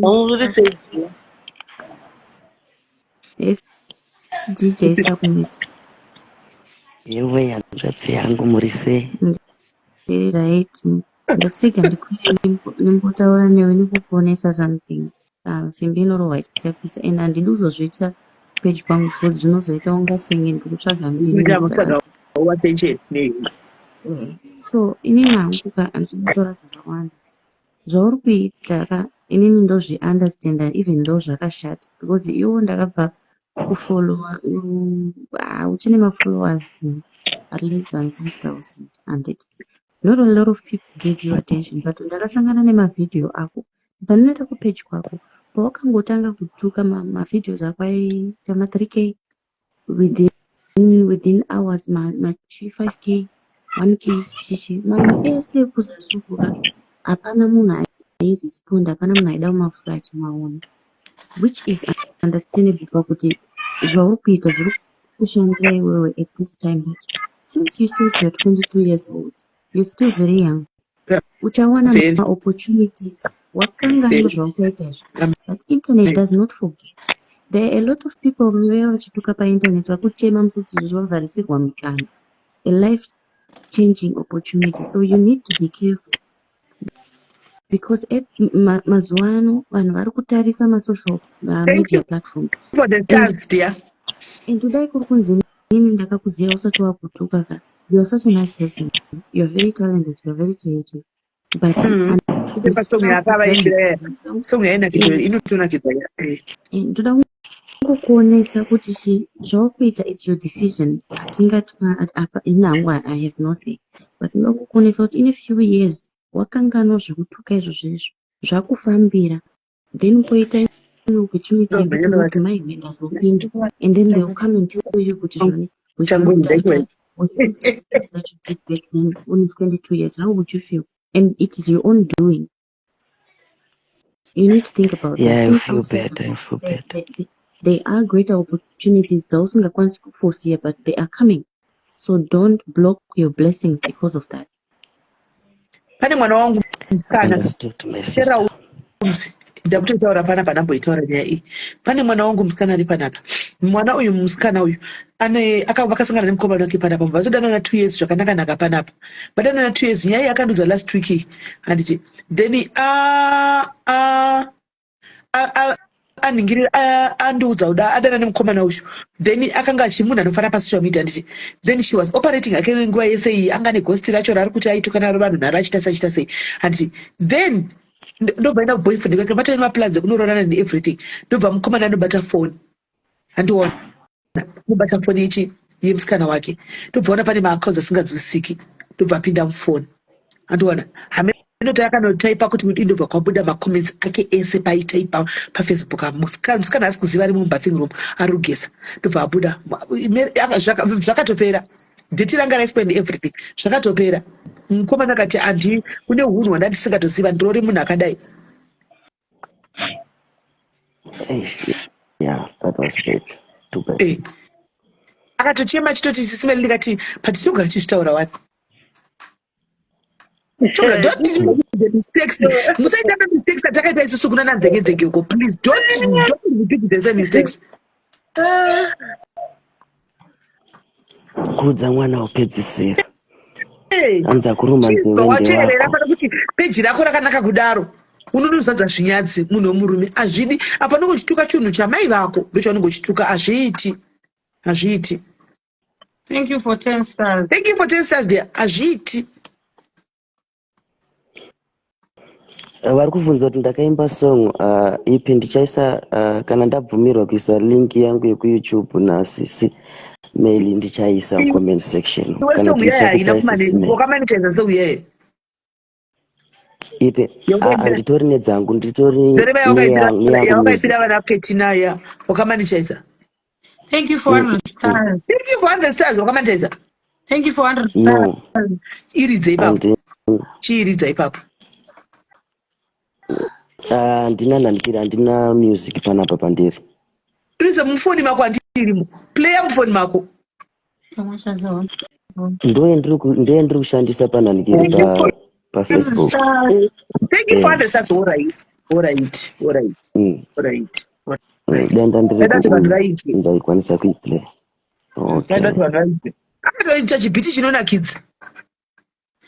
uri sei? Yes, DJ Submit. Iwe hanzvadzi yangu muri sei? Ndiri right. Ndatsika ndikwire ndimbotaura newe ndikukuonesa something. Simbi inorohwa ichitapisa and handidi kuzozviita page kwangu because zvinozoita kunga senge ndiri kutsvaga mbiri Kuita nezita mutsvaga rako. attention. Nee. So inini hangu ka handisi kutaura zvakawanda. Zvauri kuita ka inini ndozviunderstanda even though zvakashata because iwo ndakabva kufollowa uchine mafollowers ari less than 5000 handiti. Not a lot of people gave you attention but ndakasangana nemavhidhiyo ako pandinoenda kupage kwako pawakangotanga kutuka mavideos ako aiita ma3K within hours ma 5K 1K chichi mamwe ese ekuzasukuka hapana munhu airesponda, hapana munhu aida kumafura achimaona, which is understandable pakuti zvauri kuita zviri kushandira iwewe at this time. But since you said you're 22 years old, you're still very young, uchawana Very. maopportunities wakanganwa Very. zvawakaita izvo, but internet does not forget. There are a lot of people vauya vachituka painternet vakuchema musodzi vavharisirwa mikana, a life changing opportunity. So you need to be careful because mazuva ano vanhu vari kutarisa masocial Thank media you platforms. for the stars, dear. And kudai kuri kunzi inini ndakakuziva usati wakutuka ka, you are such a nice person, you are very talented, you are very creative, but Kutemba song yakavaimbira, song yainakidza, inotonakidza. Eh. Ndoda kungokuonesa kuti chi zvawakuita, it's your decision. Hatingati apa ini hangu I have no say, but ndoda kukuonesa kuti in a few years wakanganwa zvekutuka izvozvo izvo zvakufambira, then poita imwe opportunity yekuti unoti maiwe ndazopinda, and then they will come and tell you kuti zvoni Changu. That you did back then only 22 years, how would you feel? And it is your own doing. You need to think about Yeah, that. I Think feel outside bad. the I box. feel bad. There are greater opportunities dzausingakwanisi kuforesee, but they are coming, so don't block your blessings because of that. Pane mwana wangu musikana. Understood, my sister. Ndakutoitaura panapa, ndamboitaura nyaya iyi. Pane mwana wangu musikana ari panapa. Mwana uyu, musikana uyu ane vakasangana nemukomana wake panapa, mubva vatodanana 2 years zvakanaka-naka panapa. Vadanana 2 years, nyaya iyi akandiudza last week iyi, handiti? Then anhingirira andiudza kuda adana nemukomana uyu. Then akanga achimunhu anofara pasocial media, handiti? Then she was operating ake nguva yese iyi, anga neghost racho raari kuti aituka naro vanhu nharo, achiita sei, achiita sei, handiti? Then ndobva enda kuboyfriend kake, vatove nemaplans ekunororana neeverything. Ndobva mukomana anobata foni, handiona anobata foni yechi yemusikana wake, ndobva ona pane maaccounts asinganzwisiki, ndobva apinda mufoni, handiona haminoti akanotaipa kuti kudii, ndobva kwabuda macomments ake ese paitaipa paFacebook. Musikana haasi kuziva, ari mubathing room ari kugeza, ndobva abuda. Zvakatopera, date ranga raiswa and everything zvakatopera. Mukomana akati handi kune unhu hwanda ndisingatoziva, ndirori munhu akadai. Eish, yeah, that was bad. Too bad. Eh. Akatochema achitoti Sisi Melly ndikati but tinogara tichitaura wani. Children, don't repeat the mistakes. Musaita ma mistakes atakaita isusu kuna namvengevhenge uko. Please don't repeat the same mistakes. Kudza mwana wopedzisira. Hey. Anzi akuruma Chizwa nzeve wateerera ndewako. pana kuti peji rako rakanaka kudaro unonozadza zvinyadzi munhu wemurume hazvidi apa unenge uchituka chinhu chamai vako ndochaunenge uchituka hazviiti hazviiti. Thank you for 10 stars. Thank you for 10 stars dear. Hazviiti. Vari kubvunza kuti ndakaimba song ipi ndichaisa kana ndabvumirwa kuisa link yangu yekuYouTube nasisi Mail ndichaisa mucomment section Iwe kana song kuti yaya haina ndichakupai sisi kumaneti Mail. wakamanetiza song yaya. Ipi Yawakaipira handitori nedzangu nditori ndereva yawakaipira neyangu music. yawakaipira vana Ketina ya wakamanetiza. Thank you for 100 stars. Thank you for 100 stars wakamanetiza. Thank you for 100 stars. No, Iridze ipapo. handina Chiiridza ipapo. handina nhandikiri handina music panapa pandiri. Iridze mufoni mako handiirimo. Playa mufoni mako. Ndoyendiri kushandisa panhandikiri Thank you for paFacebook. Stars. Thank you for Eh, 100 stars. All right. All right. All right. All right. All right. Dai ndandiri Ndaida kuti vanhu vaite. ndaikwanisa kuiplay. Ndaida Okay. kuti vanhu vaite. Akatoita chibhiti chinonakidza.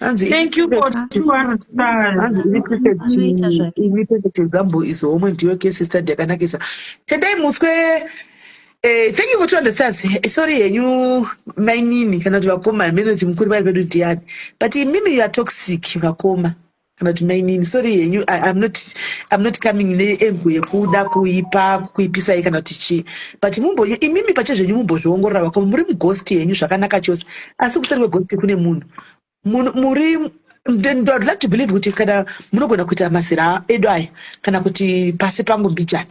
Hanzi Thank you for 200 stars. hanzi iri perfect Anoita zvake. iri perfect example is homwe ndiyo case study yakanakisa. Tendai muswe thank you for 200 stars. Sorry henyu mainini kana kuti vakoma mene kuti mukuru vari pedu ndiani. But imimi you are toxic vakoma kana kuti mainini. Sorry henyu I'm not coming neego yekuda kuipa kuipisai kana kuti chii. But mumbo imimi pachezvenyu mumbozviongorora vakoma muri mughost yenyu zvakanaka chose. Asi kuseri kweghost kune munhu. Muri I'd like to believe kuti kana munogona kuita mazera edu aya kana kuti pasi pangu mbijana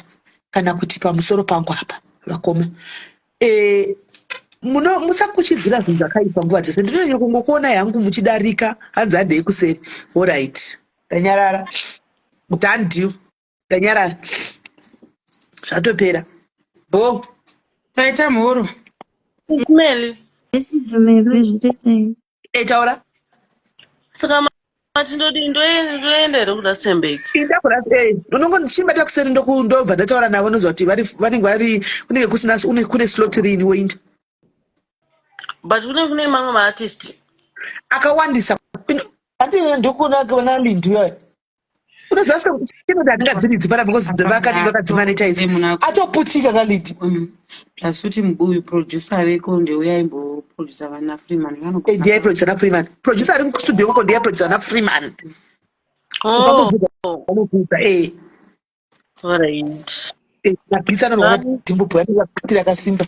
kana kuti pamusoro pangu apa vakoma muno musakuchidzira zvinhu zvakaipa nguva dzese. Ndinonyanya kungokuona hangu muchidarika hanzi handei kuseri. Alright, ndanyarara. Done deal. Ndanyarara, zvatopera bo. Taita mhoro. Meli, Esi Jumebe zviri sei? Taura. Saka mati ndodi ndoenda here kuRustenburg? Inda unongondichimbata kuseri ndobva ndataura navo nonzwa kuti vanenge vari kunenge kusina kune slot rini woinda. But kune mamwe maartist. Akawandisa. Handi ndokuna vana Lindi uyayo unoziva chimwe handingadziridzi pana because vakadzimanetize atoputika kalindi. Plus futi uyu producer veko ndeuya aimboproducer vana Freeman. Ndiye producer naFreeman. Producer ari kustudio kwako ndiye producer naFreeman. Oh, Ukamubvunza eh. Alright. Mabhisi anorwara dhimbo anenge akasimba.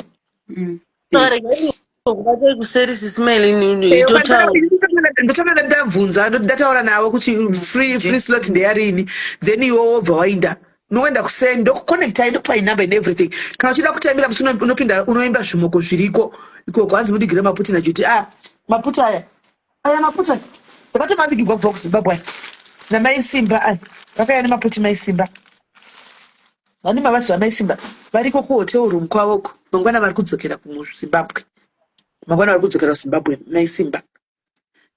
Saka regai kubatai kuseri Sisi Meli totaura. Ndotanga ndabvunza ndataura navo kuti free slot ndeyarini then iwe wobva wainda unoenda kuseni ndokuconnectai ndokupai number and everything. Kana uchida kutambira musi unopinda unoimba zvimoko zviriko ikoko. Hanzi mudigire maputi najuti. Ah, maputi aya aya maputi aya ndakatomavigirwa kubva kuZimbabwe aya namai Simba aya vakauya nemaputi. Mai Simba vane mavasi vamai Simba variko kuhotel room kwavoko. Mangwana vari kudzokera kumuZimbabwe, mangwana vari kudzokera kuZimbabwe mai Simba.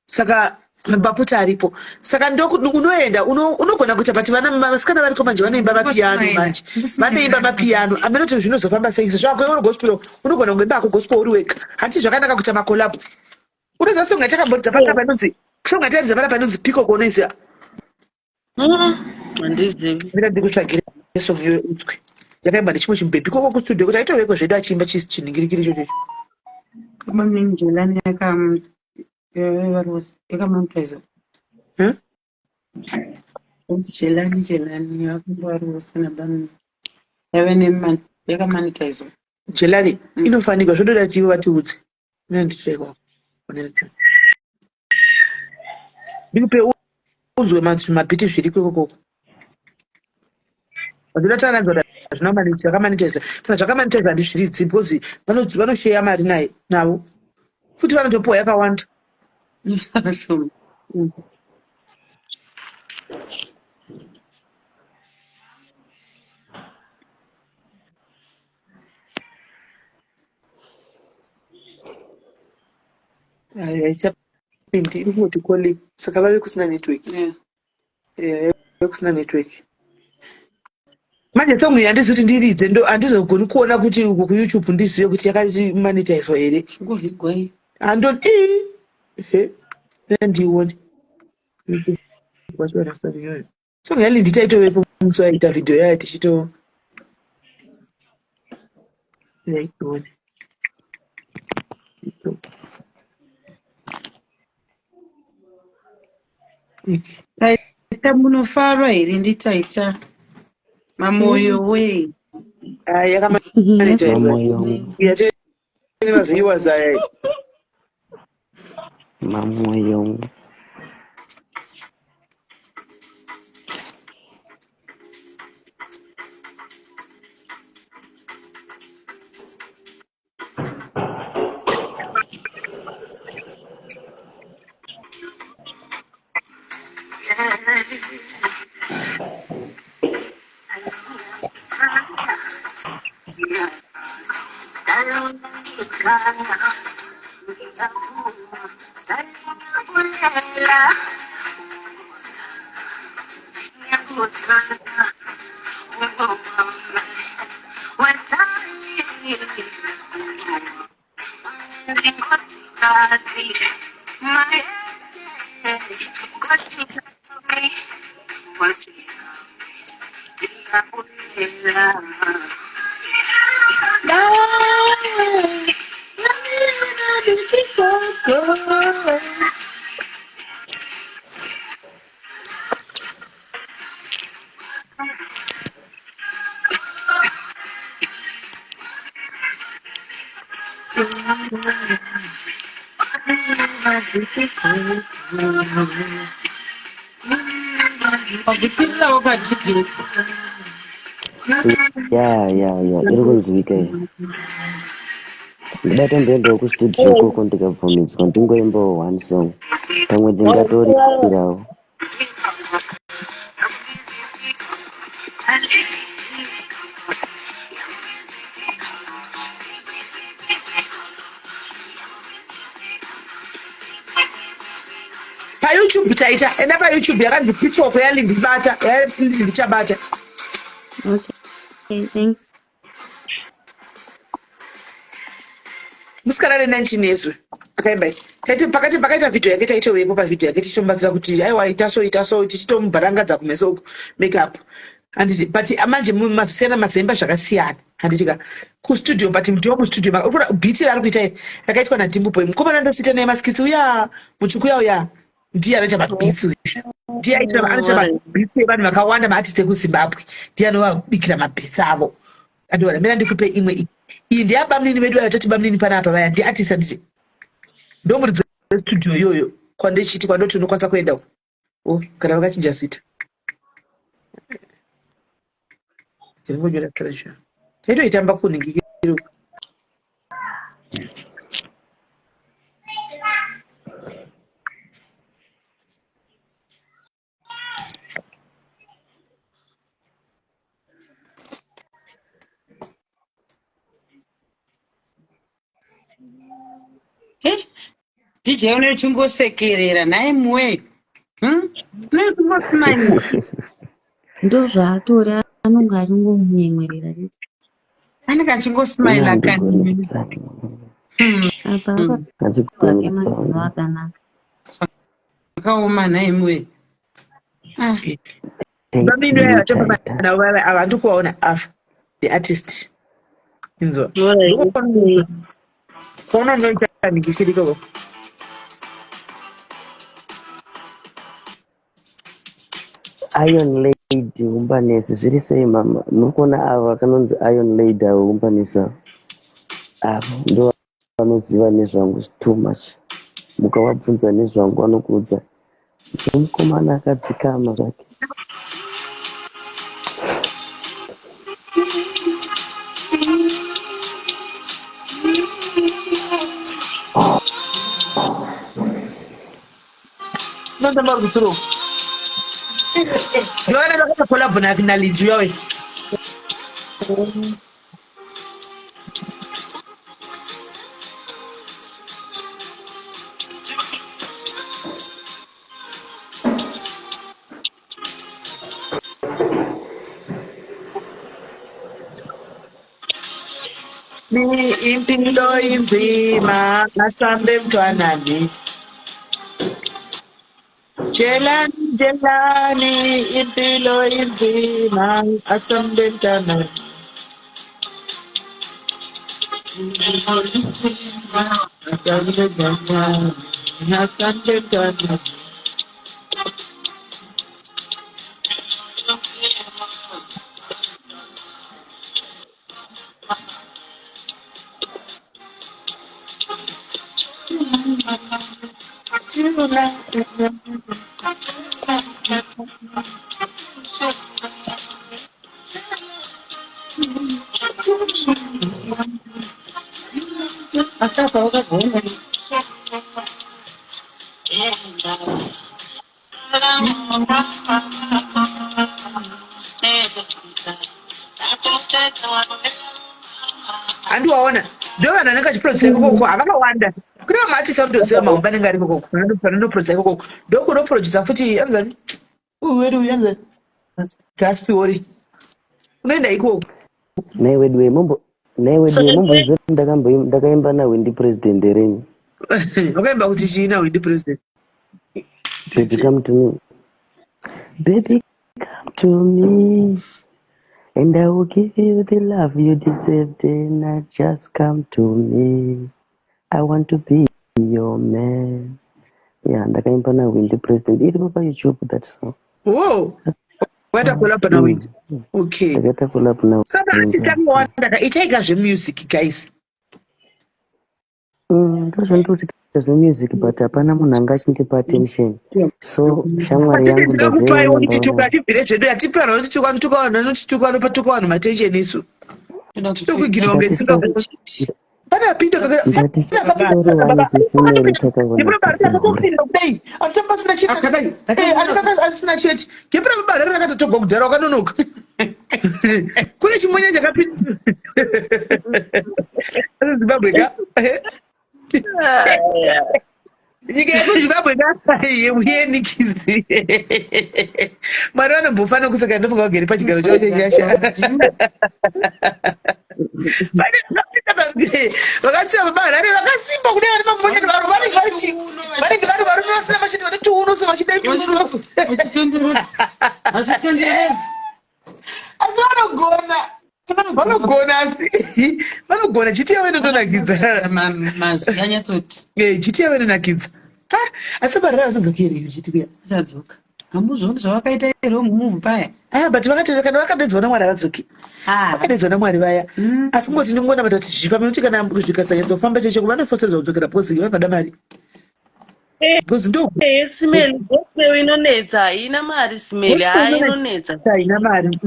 Saka maputi aripo saka unoenda unogona kuita but vana vasikana variko manje vanoimba mapiano manje vanoimba mapiano amenoti zvinozofamba sei sezvo ako gospel unogona kungoimba ako gospel uri wega. Hati zvakanaka kuita macollabo. Unoziva song yatakambodza panapa inonzi song yatairidza panapa inonzi Peacock, unoiziva? Handizivi. Ndinga ndikutsvagire song iyoyo utswe yakaimba nechimwe chimubhebhi koko kustudio kuti aitoveko zvedu achiimba chinhingirikiri ichocho. Kabaminjelani yakamonetiza. Hmm? Kunzi Jelani Jelani yakamboarose nabamini yave nemani yakamonetizwa. Jelani inofanikwa zvotoda kuti ivo vatiudze. Ndikupe ndikupe unzwe mabhiti zviriko ikokoko. Zvinotaura kuti hazvina zvakamonetizwa kana zvakamonetizwa handizviridzi because vanosheya mari naye navo futi vanotopiwa yakawanda. Shoma. Haichapindi, iri kungoti calling. Saka vave kusina network. Yeah. Yeah, vave kusina network. Manje song iyi handizi kuti ndiridze, ndo handizogoni kuona kuti uku kuYouTube ndizive kuti yakamonetizwa here. Chingovhigwa iyi. Hando ii he ndione. YouTube wacho varasa iyoyo. Song yaLindi taitovepo musi waita video yayo tichito yaione. Taita munofara here nditaita mamoyo wee. Hayi yakamonetizwa. Mamoyo. Yatove nemaviewers aya. Mamoyo. Wabvisirirawo kaDJ. Ya, iri kunzwika iyi. Ndoda tomboendawo kustudio ikoko ndikabvumidzwa ndingoimbawo one song. Pamwe ndingatorirawo. PaYouTube taita, enda paYouTube yakanzi Pitchfork yaLindibata, yaLindichabata. Okay, thanks. Musikana ane 19 years uyu akaimba iyi. Taiti pakati pakaita video yake taitovepo pavideo yake tichitomubatsira kuti aiwa ita so ita so tichitomubharangadza kumeso uku makeup. Handiti but manje mazosiyana mazoimba zvakasiyana. Handiti ka kustudio but ndiwo kustudio urikuona beat raari kuita iri rakaitwa naDimbu Boy. Mukomana ndosiita naye maskits uya mutsvuku uya uya ndiye anoita mabeats uyu. Ndiye aita anoita mabeats evanhu vakawanda maartist ekuZimbabwe. Ndiye anovabikira mabeats avo. Andiona mira ndikupe imwe iyi. Iyi ndeyabamnini vedu vaya tati bamnini panapa vaya ndi artist handiti. Ndomuridzi westudio iyoyo kwandichiti kwandoti unokwanisa kuenda uko. Oh, kana vakachinja zita. Ndingonyora treasure. Taitoitamba kuningikiro. Hey, DJ unochingosekerera nhai muwe. Unochingosimanya. Ndozvaatori anonge achingomunyemwerera chete. Anenge achingosmaila kani. Apa akapiwa ke mazino akanaka. Zvakaoma nhai muwe. Ah. Bamnini vaya vatamba navo vaya ava handikuvaona ava the artist. Inzwa. Kuona unoita ningikiriko. Iron Lady Umbanesi zviri sei mama? Muri kuona ava vakanonzi Iron Lady avo Umbanesi avo. Avo ndo vanoziva nezvangu too much. Mukavabvunza nezvangu vanokuudza. Mukomana akadzikama zvake. Unotamba uri kusuro. Ndovana vakaita collab naLinji uya uya. Ni impilo inzima asambe mntwanami. Tshelani tshelani impilo inzima asambe mntwanami. Asambe mntwanami. Asambe mntwanami. Akafa wakagona. Handiwaona ndo vanhu vanenge vachiprodusa ikokoko havakawanda. Kune vamwe artist vanotoziva mahombe anenge ari ikokoko vanonoprodusa ikokoko ndokunoprodusa futi anzani uyu wedu uyu anzani Gaspi ori unoenda ikoko. Nhai wedu wee mombo nhai wedu wee momboziva kuti ndakambo ndakaimba naHwindi President here ini? Wakaimba kuti chii naHwindi President? Baby come to me. Baby come to me and I will give you the love you deserve then I just come to me. I want to be your man. Yeah, ndakaimba naHwindi President iripo paYouTube that song. Whoa. Wakaita collab naHwindi. Okay. Ndakaita collab na Saka artist akawanda ka itai ka zvemusic guys. Ndozvandiri kuti zvemusic but hapana munhu anga achindipa attention. So shamwari yangu ndakupai kuti atibvire zvedu atipe vanhu vanotituka vanotuka vanhu vanotuka vanopatuka vanhu matension isu. Tokugina kunge tisingakuchiti. Pane apinda Ndati sorry wani sisimeri takagona kudai anotamba asina cheti akadai anotamba asina cheti gepera baba rari rakatotogwa kudhara wakanonoka kune chimonya chakapinda asi Zimbabwe ka nyika yekuZimbabwe ka yenikizi Mwari vanombofa nokuseka ndofunga vagere pachigaro chavo chenyasha vakatsiva baba Harare vakasimba kudai vane mabonero varo vanenge vari chi vanenge vari varume vasina machete vane chiuno so vachidai chiuno Vachitenderedza. Asi vanogona vanogona asi vanogona chiti yavo inotonakidza. Mazwi anyatsoti. Eh, chiti yavo inonakidza. Ha, asi baba Harare vasadzokeri chiti kuya. Achadzoka. Hamuzvioni zvavakaita here move paya? Ah, but vakati kana vakadedzwa naMwari havadzoki. Ah. Vakadedzwa naMwari vaya. Asi kungoti ndingonamata kuti zvifambe nekuti kana zvikasanyatso-famba chaicho vanofoserwa kudzokera because vanoda mari. Because ndo Eh, Simeli, gospel inonetsa, haina mari Simeli, Gospel haa inonetsa. inonetsa. Haina mari. Ah,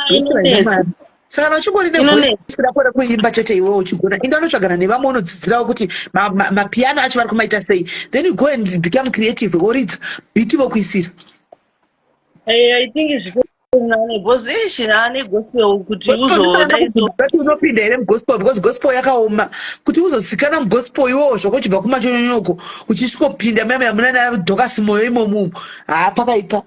Gospel haina inonetsa. mari. Saka kana uchingori Inonetsa. nevoice rako rekuimba chete iwewe uchigona inda unotsvagana nevamwe unodzidzirawo kuti mapiano acho vari kumaita sei then you go and become creative woridza beat vokuisira. Eh, I think zvitori because ishi ane gospel kuti Gospel uzodai ndisana so. kuti unopinda here mugospel because gospel yakaoma kuti uzozikanwa mugospel iwowo zvako uchibva kumachonyonyoko uchisvikopinda muya muya munana Dorcas Moyo imomo haa pakaipa.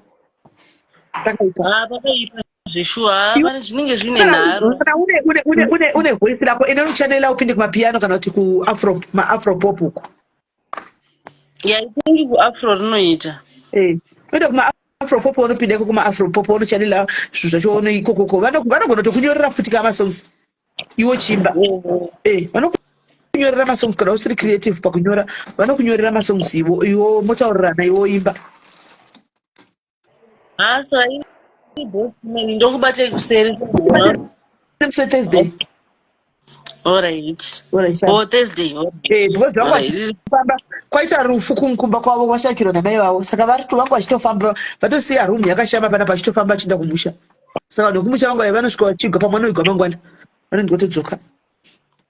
Pakaipa. Haa pakaipa zveshuwa haa pane zvinenge zvine nharo. Kana une voice rako ende unochanela upinde kumapiano kana kuti kuafro maafro pop uko. Yeah, I think kuafro rinoita. Eh. Unoenda kumaafro pop unopinda iko kumaafro pop unochanela zvinhu zvacho uno ikokoko. Vanogona kutokunyorera futi ka masongs iwo chimba. Eh, vanokunyorera masongs kana usiri creative pakunyora vanokunyorera masongs iwo iwo motaurirana iwo imba. Haa so I boss man ndokubatai kuseri. Musi weThursday. All right. All right, Oh, Thursday. All right. Eh, because vanga All right. vachifamba kwaita rufu kumba kwavo kwashakirwa namai vavo saka vari vanga vachitofamba vatosiya room yakashama panapa vachitofamba vachienda kumusha saka vanhu vekumusha vanga vaya vanosvika vachigwa pamwe vanoigwa mangwana vanenge votodzoka.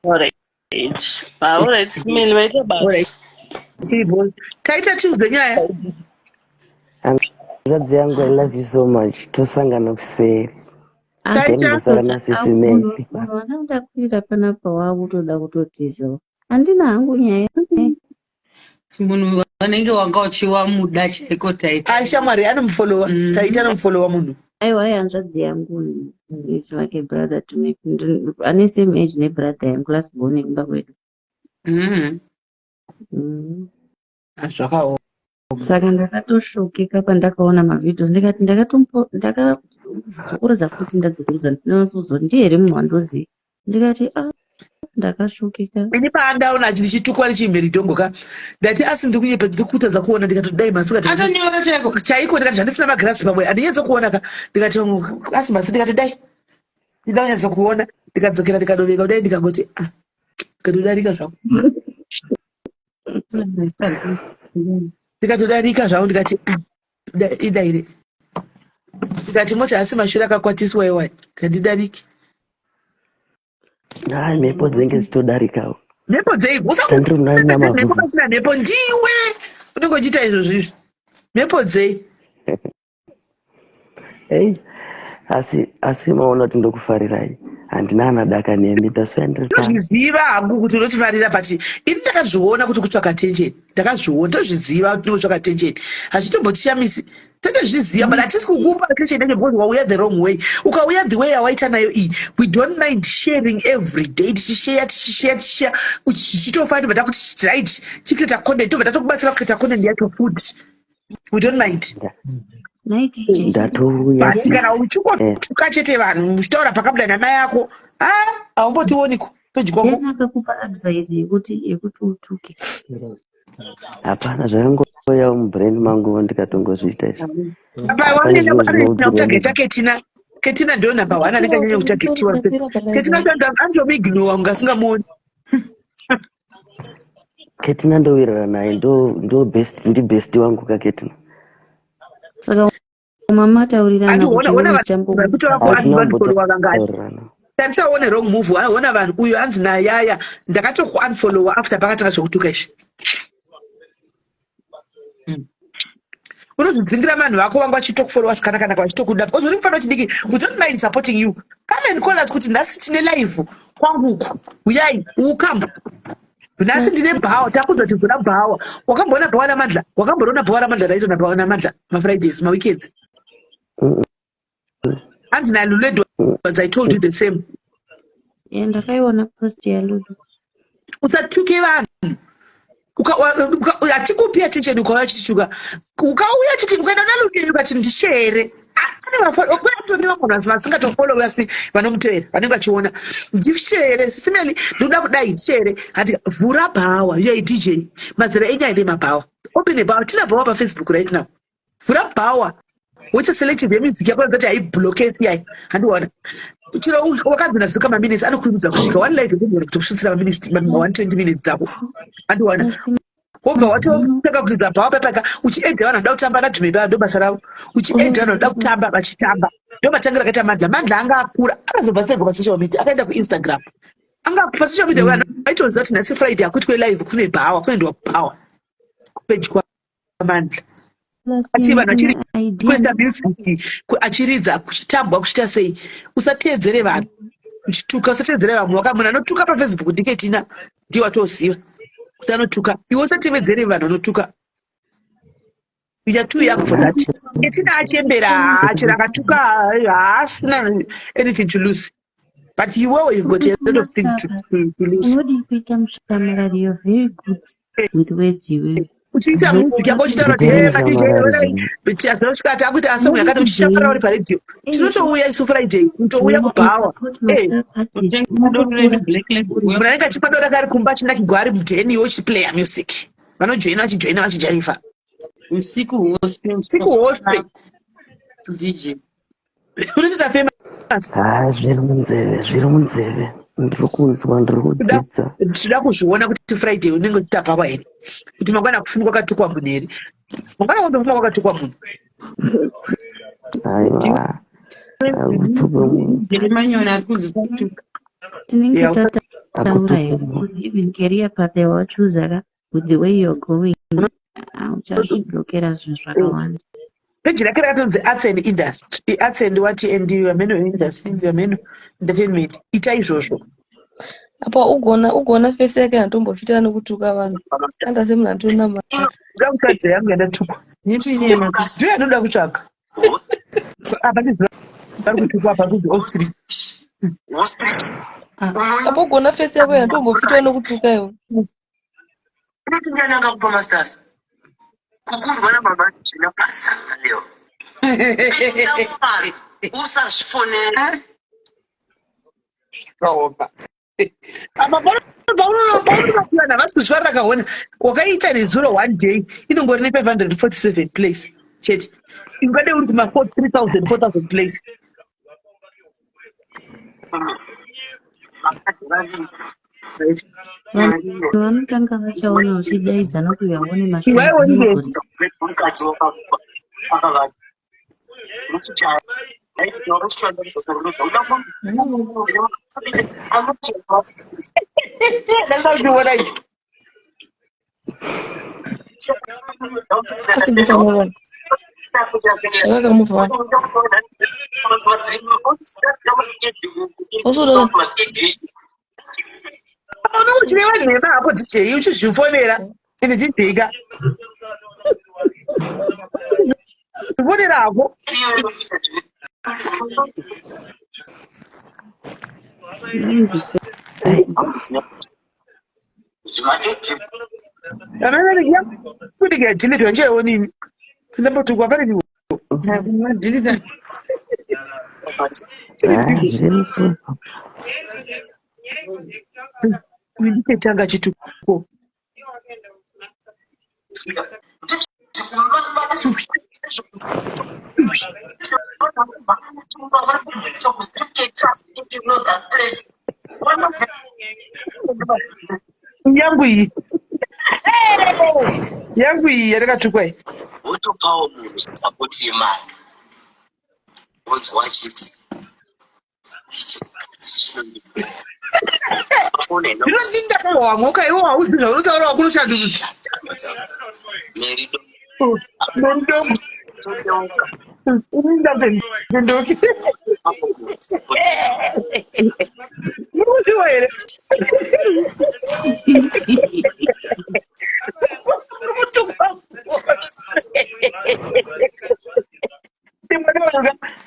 All right. Ah, all right. Smell vaita basa. All right. Chiripo. Taita tiudze nyaya. Hanzvadzi yangu, I love you so much. Tosangana kuseri. Taita. Then ndosara nasisi Mary. Munhu wandanga panapa wakutoda kutotiza. Handina hangu nyaya. Munhu vanenge wanga uchiwamuda chaiko Taita. Ai shamwari anomufollowa. Taita anomufollowa munhu. Aiwa, hanzvadzi yangu is like a brother to me. Ane same age nebrother yangu, last born yekumba kwedu. Zvakaoma. Saka ndakatoshokeka pandakaona mavideos, ndikati ndakadzokorodza futi, ndadzokorodza, ndinozoti ndiye here munhu wandoziva? Ndikati, "A, ndakashokeka." Ini paandaona ndichitukwa ndichimheridhongo ka, ndati, asi ndiri kunyepa, ndiri kutadza kuona. Ndikati dai masingati Atonyora chaiko. Chaiko, ndikati zvandisina magirasi pamwe handinyatso kuona ka. Ndikati asi masi, ndikati dai ndida kunyatso kuona. Ndikadzokera, ndikadoveka kudai, ndikangoti, ah, ndikatodarika zvangu, ndikatodarika zvangu. Ndikati, ah, idaire. Ndikati moti asi mashure akakwatiswa iwai, kandidariki. Hai, mhepo dzinenge dzichitodarikawo. Mhepo dzei? Tandiri Mhepo namavhuvhu. pasina mhepo, ndiwe unenge uchiita izvozvo izvi. Mhepo dzei? Ei, asi maona kuti ndokufarirai, handina ana daka nemi, that's why ndiri pano. Ndozviziva hangu kuti unotifarira, but ini ndakazviona kuti kutsvaka attention. Ndakazviona, ndozviziva kuti ndinotsvaka attention, hazvitombotishamisi, totozviziva, but hatisi kukupa attention yacho because wauya the wrong way. Ukauya the way yawaita nayo iyi, we don't mind sharing every day, tichisheya, tichisheya, tichisheya, zvichitofa. Tobva takuti, right, chicreata content, tobva tatokubatsira kucreata content yacho futi. We don't mind. Nhai DJ. Ndatouya. But kana Sisi. uchingotuka chete vanhu, muchitaura pakabuda nama yako, a haumbotioniko peji kwako. Then akakupa advice yekuti utuke? Hapana, zvakangouyawo mubrain mangu, ndikatongozviita izvi. Apa Hapana zvimwe zvinoudzirwa kutageta munhu. Ketina. Ketina ndio number one anenge anyanya kutagetiwa. Ketina andomuignowa ungasingamuoni. Ketina ndowirirana naye, ndo best, ndi best wangu kaKetina. Saka mama taurirana Andi kuti ona ona iwe vanhu vari kutora Hatina kuunfollowa vangani? kumbotaurana. Tarisa uone wrong move. Ona vanhu, uyu anzi nayaya, ndakatokuunfollowa after pakatanga zvekutuka izvi. Unozvidzingira vanhu vako vanga vachitokufollowa zvakanaka, vachitokuda because uri mufana wechidiki. We don't mind supporting you. Come and call us kuti nhasi tine live kwangu uku, uyai. Ukamba nhasi ndine bhawa, takudza kuti vhura bhawa. Wakamboona bhawa raMandla? Wakamboona bhawa raMandla raito naMandla mafridays, maweekends? Hanzi naLuledo, I told you the same. Yeah, ndakaiona post yaLulu. Usatuke vanhu. Hatikupi attention ukauya uchitituka. Ukauya chiti ukaenda naLulu ukati ndishere, kune vamwe vanhu vasingatofollowi asi vanomutevera, vanenge vachiona, ndishere simeli, ndinoda kudai, ndishere. Hati vhura bhawa. You are a DJ, mazera enyu aine mabhawa. Open a bhawa. Tina bhawa pafacebook right now. Vhura bhawa, woita selective yemusic yako kuti haiblocketi yai. Handiona chero wakanzi nazuka maminutes anokurumidza kusvika one live yekugona kuti kusvitsira maminutes 120 minutes dzako. Handiona Asi wobva watotanga kuridza bhawa papaka, uchiedha vanhu vanoda kutamba nadhumeba, ndo basa ravo. Uchiedha vanhu vanoda kutamba vachitamba. Ndo matangira akaita Mandla. Mandla anga akura, akazobva sego pasocial media, akaenda kuInstagram. Anga pasocial media, vanhu vaitoziva kuti nhasi Friday hakuitwe live, kune bhawa, kunoendwa kubhawa, kupeji kwaMandla. Plus Achi vanhu ndine vachiri idea. kuesta music, achiridza, kuchitambwa, kuchiita sei. Usateedzere vanhu uchituka, usateedzere vamwe. Munhu anotuka pafacebook ndiKetina, ndiye watoziva kuti anotuka. Iwe usatevedzere vanhu vanotuka. You are too young for that. Ketina achembera, achera akatuka, haasina anything to lose, but iwewe you've got a lot of things to lose. Unodii kuita mushamarari? You're very good with words iwewe. Uchiita music yako, uchitaura kuti Nditore hey, maDJ, mushamarari. azosvika ati akuti asong yakati, uchishambara uri paredhiyo. Tinotouya isu Friday, kutouya kubhawa. Kutenga doro redu, Black Label. Munhu anenge achipa doro kari kumba, achinakigwa ari mudheni, iwe uchiplaya music, vanojoina, vachijoina, vachijaifa. Usiku hwose. Usiku hwose. DJ. Unotoita famous. Ha, zviri munzeve, zviri munzeve, ndiri kunzwa, ndiri kudzidza. Tinoda kuzviona kuti Friday unenge uchiita bhawa here, kuti mangwana kufumi kwakatukwa munhu here. Mangwana kundofuma kwakatukwa munhu. Aiwa, akutukwe munhu. Jeri Manyoni ari kunzwisa kutuka. Tinenge tataura Akutukwe here munhu. because even career path yawachuza ka, with the way you're going, uchazviblokera zvinhu zvakawanda. Peji rake rakatonzi arts and industry, arts and what and ameno industry, ameno entertainment. Ita izvozvo. Apa ugona face yake hatombofitana nekutuka vanhu, anga semunhu atorina mari. Ndoda kutsvaga yangu yandatukwa. Nyipi nyema? Ndiyo yandinoda kutsvaga. Apa ndiziva vari kutukwa apa kunzi ostrich. Apo gona face yako yandombofitwa nekutuka iwe. Kaoma. Apa paunoona havasi kuziva rakaona wakaita nezuro one day inongori ne 547 place chete ungade uri kuma 3000 4000 place. Vanhu vanotanga vachaona uchidaidzana kuti uyaone Iwewe iwe. mashoko. Ndakachiona ichi. Asi ndichamuona. Zvakakamuvha. Usudo. Unenge uchireva nhema hako DJ uchizvifonera ine DJ ka. Zvifonera hako. Inonzi Facebook. Kana kuti yadhiletwa njeonini. Ndambotukwa pane ni. Madhilita. Ah, zviripo. Ndichetanga chituko. Yangu iyi. Yangu iyi yandakatukwa iyi. Wotopawo munhu sapoti yemari wonzwa achiti Ndinoti ndakahwamwoka iwe hauzi zvaunotaura wakunoshandurudza. Meridomo. Ndindoki. Muruziwa here? Murukutukwa.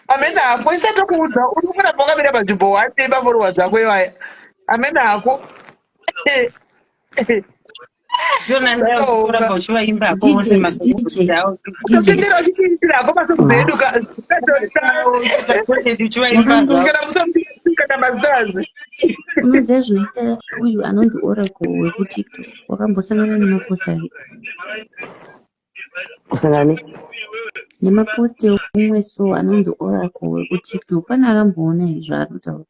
Amene hako isatokuudza uri kuramba wakamira panzvimbo one pafollowers ako iwaya. Amene hako. Kuramba uchivaimba ko vose DJ, masongs avo. DJ, Utotendera uchichiitira hako masongs edu ka. Uchivaimba zvavo. Kana musamutikana masters. Unoziva zvinoita uyu anonzi Oracle wekuTikTok. Wakambosangana nemapost ake. Kusangana ne Nemapost eumwe so anonzi Oracle wekuTikTok. Pane akamboona here zvaari kutaura?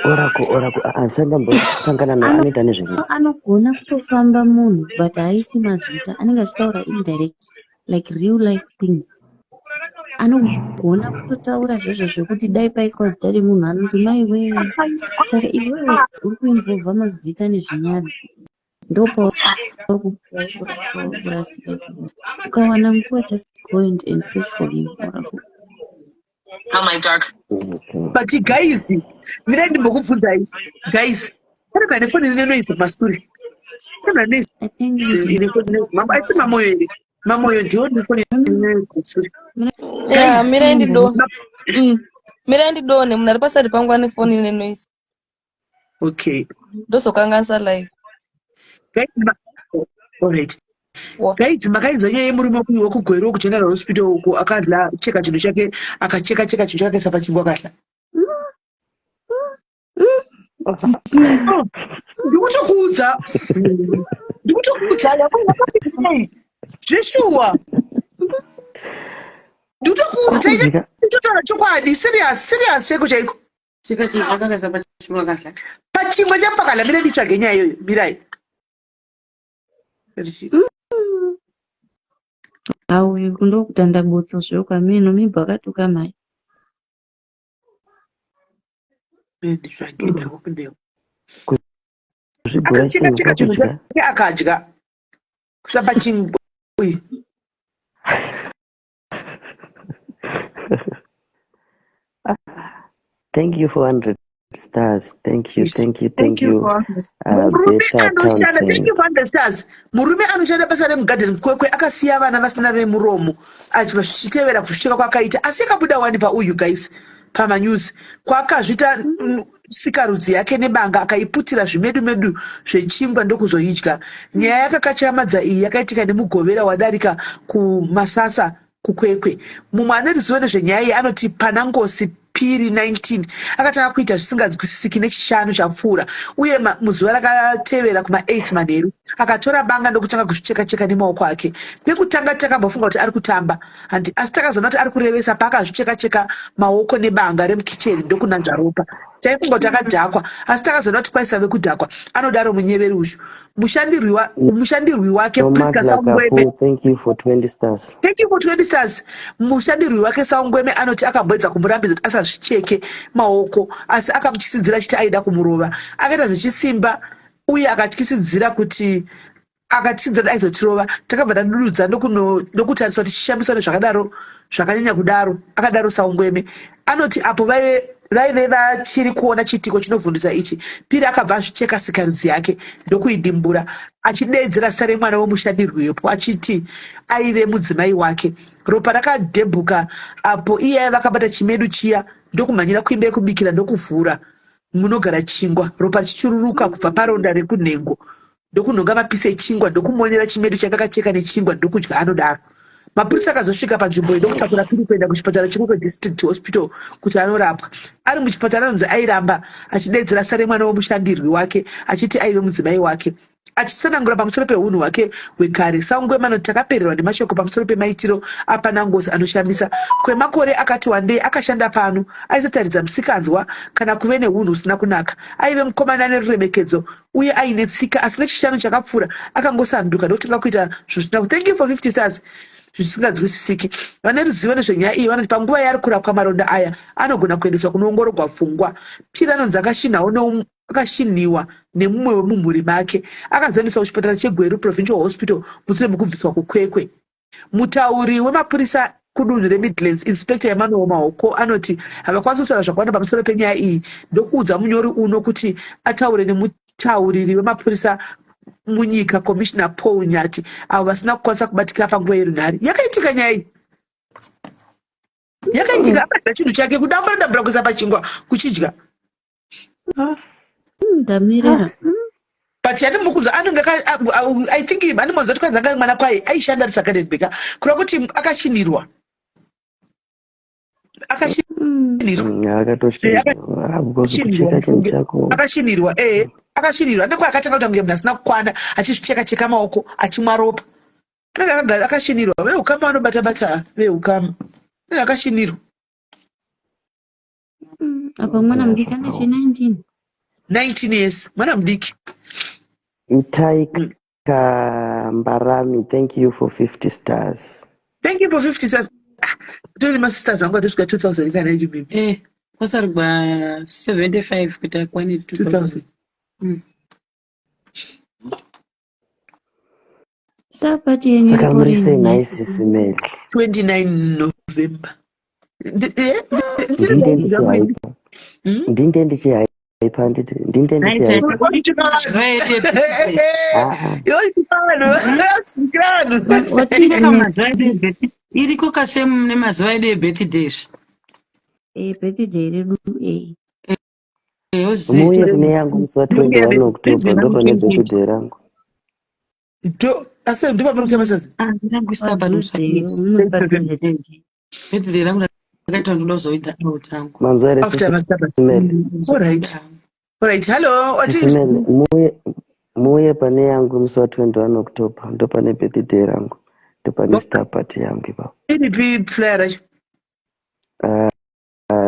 Oracle, Oracle, handisati ndambosangana naye. Anoita nezvei? Anogona kutofamba munhu but haisi mazita. Anenge achitaura indirect like real life things. Anogona kutotaura zvezvo zvekuti dai paiswa zita remunhu anoti maiwe. Saka iwewe uri kuinvolva mazita nezvinyadzi. Ndopauri kurasika ipapo. Ukawana nguva just go and search for him. Oracle. But guys, mina ndimbokubvunzai. Guys, pane pane foni ine noise kumasure. Pane noise I think we can ine foni ine mama asi mamoyo here? Mamoyo ndiwo ine foni ine noise kumasure. Yeah, Guys, mirai ndidone. Mirai ndidone munhu ari paside pangu ane foni ine noise. Okay. Ndozokanganisa live. Guys, all right. Wa. Guys, makainzwa nyaya yemurume uyu wekuGweru wekuGeneral Hospital uko akadla cheka chinhu chake akacheka cheka chinhu chake akaisa pachingwa akadla. Oh, ndikutokuudza. Ndikutokuudza yakapita zveshuwa. Ndikutokuudza taita Wakudya. totaura chokwadi serious serious chaiko chaiko. Cheka chinhu chakakaisa pachingwa akadla. Pachingwa chapakala mire nditsvage nyaya iyoyo mirai. Auyu ndokutanda botso zvekwamino mibva akatuka mai. Mire nditsvage ndakupindewo. Kuzvigura Akacheka chinhu cheka chinhu kwakudya. chake akadya. Kusa pachingwa. Uyu. Thank you for 100 stars. Thank you, thank you, Thank thank you you. for Murume Beta anoshanda, thank Townsend. you for 100 stars. Murume anoshanda basa remugadheni Kwekwe akasiya vana vasina nemuromo zvichitevera kuzvicheka kwakaita, asi akabuda wani pauyu guys pamanews kwakazvita sikarudzi yake nebanga, akaiputira zvimedu medu zvechingwa ndokuzoidya. Nyaya yakakatyamadza iyi yakaitika neMugovera wadarika kuMasasa kuKwekwe. Mumwe ane ruzivo nezvenyaya iyi anoti Panangosi Piri, 19, akatanga kuita zvisinganzwisisiki neChishanu chapfuura uye muzuva rakatevera kuma-8 manheru akatora banga ndokutanga kuzvicheka-cheka nemaoko ake. Pekutanga takambofunga kuti ari kutamba handi, asi takazoona kuti ari kurevesa paakazvicheka-cheka maoko nebanga remukicheni ndokunanzva ropa. Taifunga kuti akadhakwa, asi takazoona kuti kwaisave kudhakwa, anodaro munyeveri uyu. Mushandirwi wake Priska Nomadla Saungweme Kapoor, thank you for 20 stars. Thank you for 20 stars. Mushandirwi wake Saungweme anoti akamboedza kumurambidza kuti asazvicheke maoko, asi akamutyisidzira achiti aida kumurova. Akaita zvechisimba uye akatyisidzira kuti aizotirova. Takabva tadududza ndokutarisa kuti tichishamiswa nezvakadaro zvakanyanya kudaro, akadaro Saungweme. Anoti apo vaive vachiri kuona chiitiko chinovhundutsa ichi, Piri akabva azvicheka sikarudzi yake ndokuidimbura achideedzera zita remwana wemushandirwipo achiti aive mudzimai wake. Ropa rakadhebhuka apo iye aiva akabata chimedu chiya ndokumhanyira kuimba yekubikira ndokuvhura munogara chingwa, ropa richichururuka kubva paronda rekunhengo, ndokunhonga mapisi echingwa ndokumonyera chimedu changa akacheka nechingwa ndokudya, anodaro. Mapurisa akazosvika panzvimbo iyi ndokutakura Piri kuenda kuchipatara cheKwekwe District Hospital kuti anorapwa. Ari muchipatara anonzi airamba achideedzera zita remwana wemushandirwi wake achiti aive mudzimai wake. Achitsanangura pamusoro peunhu hwake hwekare, Saungweme anoti takapererwa nemashoko pamusoro pemaitiro aPanangosi anoshamisa. Kwemakore akati wandei akashanda pano, aisataridza musikanzwa kana kuve neunhu husina kunaka. Aive mukomana ane ruremekedzo uye aine tsika, asi neChishanu chakapfuura akangosanduka ndokutanga kuita zvisina. Thank you for 50 stars. Zvisinganzwisisiki. Vane ruzivo nezvenyaya iyi vanoti panguva yaari kurapwa maronda aya anogona kuendeswa kunoongororwa pfungwa. Piri anonzi akashinhawo akashinhiwa nemumwe wemumhuri make. Akazoendeswa kuchipatara cheGweru Provincial Hospital mushure mekubviswa kuKwekwe. Mutauri wemapurisa kudunhu reMidlands, Inspector Emmanuel Mahoko, anoti havakwanisi kutaura zvakawanda pamusoro penyaya iyi ndokuudza munyori uno kuti ataure nemutauriri wemapurisa munyika, Commissioner Paul Nyati, avo vasina kukwanisa kubatikira panguva yerunhare yakaitika nyaya iyi. Yakaitika akadya chinhu chake, kudambura dambura kuisa pachingwa kuchidya. Ndamirira. But yani mukunzwa anenge I think animonzwa kuti kwanzi anga ari mwana kwaye aishanda ari sagadeni kureva kuti akashinirwa, akashinirwa. Akatoshinirwa because Akashinirwa, kucheka chinhu mufunge. chako. Akashinirwa, akashinirwa. Ndiko akatanga kuita kunge munhu asina kukwana, achizvicheka cheka maoko achimwa ropa. Anenge akashinirwa. Veukama vanobata bata, veukama anenge akashinirwa. Apa mwana mudiki ane che 19. 19 years, mwana mudiki. Itai Kambarami, thank you for 50 stars. Thank you for 50 stars. Ah, tori masisters angu atosvika 2000 kana iri mimi. Kwasarigwa 75 kuti akwane 2000. 2000. Star party yenyu Saka iripo muri sei rini nhai nhai sisi sisi? Meli? 29 November. Ndiri Ndinde right zvangu ini. ndichihaipa. Hmm? Ndinde ndichihaipa, nditi ndinde ndichihaipa. Ah, Iwe uchipa vanhu, uchidzikira vanhu. Watiri Iriko next. mazuva edu ebirthday, iriko kasemu nemazuva edu ebirthdays. Birthday redu. Muuye kune yangu musi wa 21 October, ndopane birthday rangu. Asi ndipo pari kutamba sadza. Ndinanguisa pano. Padhuze, mumwe padhuze. Birthday rangu ndakaita ndoda kuzoita out yangu. Manzwa here After sisi maStarbucks. Meli? Alright. Alright, hello. What Sisi is Meli, muuye pane yangu musi wa 21 October, ndopane birthday rangu. Ndopane star party yangu ipapo. Iripi flyer racho?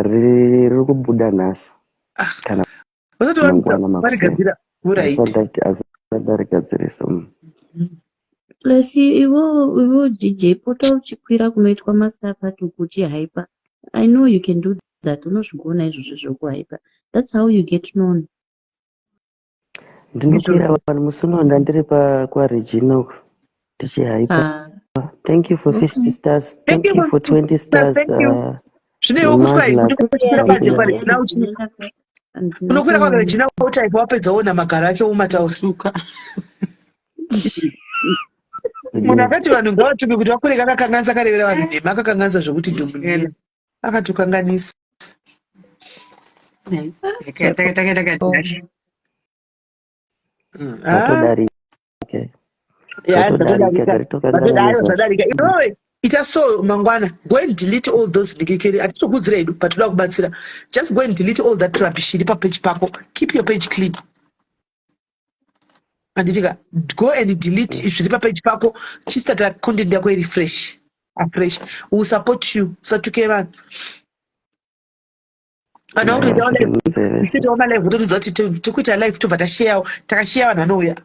Riri kubuda nhasi kana Vasati mangwana makuseni. varigadzira. Alright. Asati ndarigadzirisa. Plus iwo DJ, pota uchikwira kunoitwa mastar party uku uchihaipa. I know you can do that. Unozvigona izvozvo zvokuhaipa. That's how you get known. Ndinokwira vanhu musi uno ndandiri kwaRegina uku tichihaipa. Ah, Thank you for 50 stars. Thank Thank you you for for 20 stars. stars. Thank you. Zvinewo kuswai Nomandla kuti kuchikira Kapoor. panze kwaRegina uchi Handina Unokwira kuona. kwaRegina wotaipa wapedza woona magaro ake womataura. Tuka. Munhu akati vanhu ngavatuke kuti vakure kakakanganisa akarevera vanhu nhema akakanganisa zvekuti ndomunhu akatokanganisa. Ah, Zvatodarika. yeah, Zvatodarika zvatodarika. gari tokangana Zvatodarika, nezvazvo. zvadarika. Iwewe ita so mangwana go and delete all those ndikekeri hatitokuudzira hedu but toda kubatsira just go and delete all that rubbish iri papage pako keep your page clean handiti ka go and delete zviri papage pako chistarta content yako iri fresh afresh we will support you usatuke vanhu kana Aiwa, zviri munzeve kutoitawo malive totodza kuti tikuita live tobva tasheyawo takasheya vanhu vanouya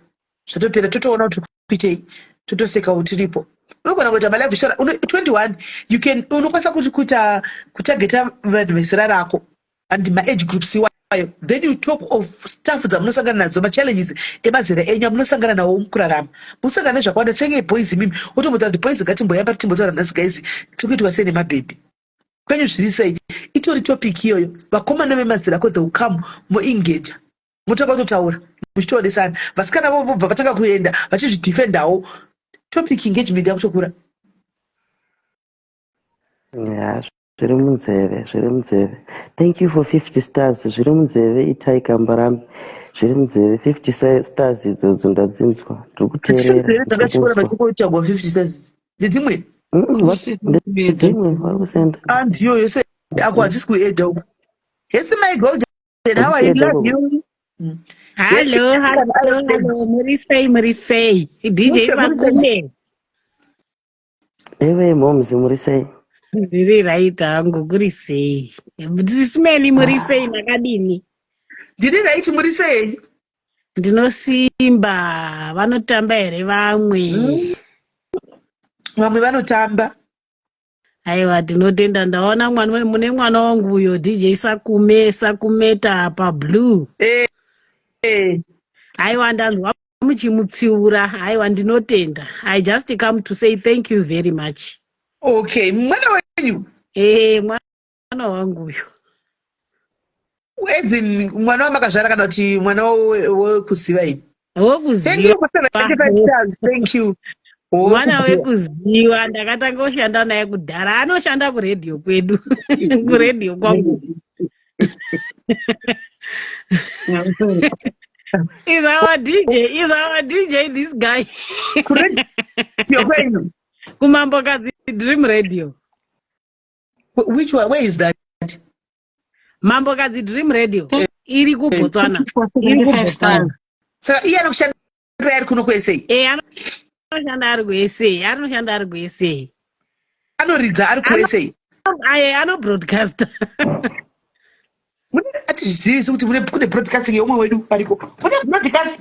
zvatopera totoona kuti kuitei totosekawo tiripo unogona kuita malive uchitaura 21 you can unokwanisa kuti kuita kutageta vanhu vezera rako and maage groups iwayo then you talk of stuff dzamunosangana nadzo machallenges emazera enyu amunosangana nawo mukurarama musangana nezvakawanda senge boys imimi wotombotaura kuti boys ngatimboyamba timbotaura nhasi guys tiri kuitwa sei nemabhebhi kwenyu zviri sei itori topic iyoyo vakomana vemazera ako they will come moengaja motanga kutotaura muchitoonesana vasikana vo vobva vatanga kuenda vachizvidefendawo topic engagement yakutokura Ya, zviri munzeve, zviri munzeve. Thank you for 50 stars. Zviri munzeve itai kambarami. Zviri munzeve 50 stars idzodzo ndadzinzwa. Ndiri kuteerera, hatisizere ndiri dzakachikora kunzwa. vachikoitagwa 50 stars ndedzimwe Ndedzimwe vari kusenda. Ah, ndiyo yose ako hadzisi kuedha uku hesi my golden how Hadzisi are you kuedha love uku. you Yes, Hello, hello, hello. Muri sei, muri sei. DJ Mushe, muri sei? Sakume. Ewe momzi muri sei? Ndiri right hangu, kuri sei. Sisimeli muri sei makadini? Ndiri right muri sei? Ndinosimba, vanotamba here vamwe? Vamwe vanotamba. Aiwa, tinotenda ndaona mwana mune mwana wangu uyo DJ Sakume, Sakumeta pa blue. Eh, Aiwa, ndanzwa muchimutsiura. Aiwa, ndinotenda. I just come to say thank you very much. Okay, mwana wenyu Eh, mwana wangu uyo. as in mwana wamakazvara kana kuti mwana wekuziva ini? Thank Wokuziva. you for 75 stars. Thank you. Mwana wekuziva ndakatanga kushanda naye kudhara anoshanda kuredhiyo kwedu kuredhiyo kwangu is our dj is our dj this guy Kuredhiyo kwenyu. kumambokadzi dream radio Which one? Where is that? mambokadzi dream radio iri kubotswana iri 75 kubotswana stars. Saka iye anokushandira ari kuno kuSA. e anoshanda ari kuSA anoshanda ari kuSA Anoridza ari kuSA. aye anobroadcaster Mune atizvizivi kuti mune kune broadcasting yeumwe wedu pariko. Mune broadcast.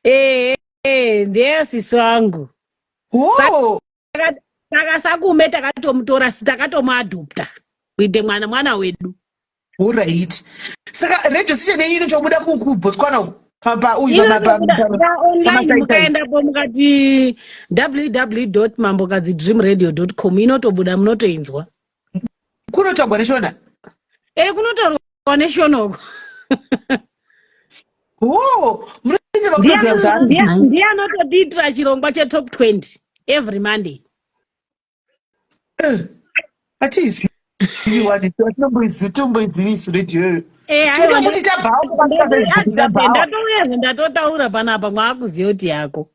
ee ndeye sisi wangu Oh. saka sakume takatomutora takatomuadopta kuite mwana mwana wedu Alright. Saka radio station yenyu inotobuda kuBotswana uku. Pa pa uyu pa pa inotobuda online pamasaisai. mukaendapo mukati www mambokadzi dream radio com inotobuda munotoinzwa Kunotagwa neshona. e kunotaurwa neshona uko Oh, munoita maprograms That's api? nice. ndiye anototiitira chirongwa chetop 20 every monday Eh, Hatizivi wani, tinomboizivi tomboizivi isu radio iyoyo. Eh, aiwa, Totomuti tabhawa tabhawa. ndatouya ndatotaura panapa mwaakuziva kuti yako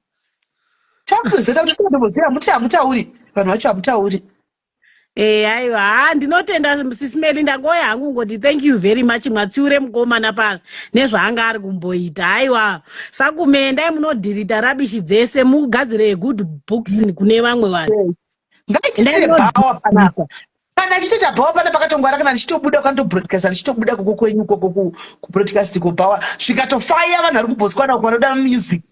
Takuziva kuti tinomboziva muti hamutauri. Vanhu vacho hamutauri. Eh, aiwa ha ndinotenda sisimeli ndangoya hangu kungoti thank you very much mwatsiure mukomana pa nezvaanga ari kumboita aiwa sakume endai munodhirita rubbish dzese mugadzire good books kune vamwe vanhu Ngaititire Endai bhawa panapa. Kana achitoita bhawa pana pakatongwara kana richitobuda kanotobroadcast richitobuda koko kwenyu koko kubroadcast kubhawa zvikatofaya vanhu vari kuBotswana uko vanoda music.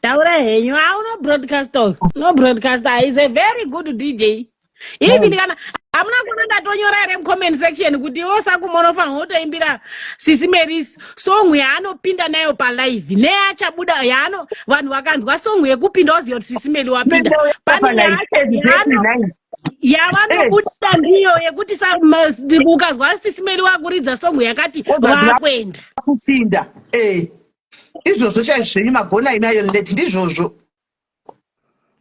taura henyu ha unobroadcaster uyu unobroadcaster is a very good dj even kana hamuna kuona ndatonyora here mucomment section kuti iwo sakume unofanirwa kutoimbira sisi meris song yaanopinda nayo palive neachabuda yaano vanhu vakanzwa song yekupinda waziva kuti sisi meri wapinda pane Exactly, yaano nice. Yavanobuda ndiyo yekuti ukazwa Sis Melly wakuridza song yakati, vakwenda. Kupinda izvozvo chaizvo zvenyu magona imi ayo leti ndizvozvo.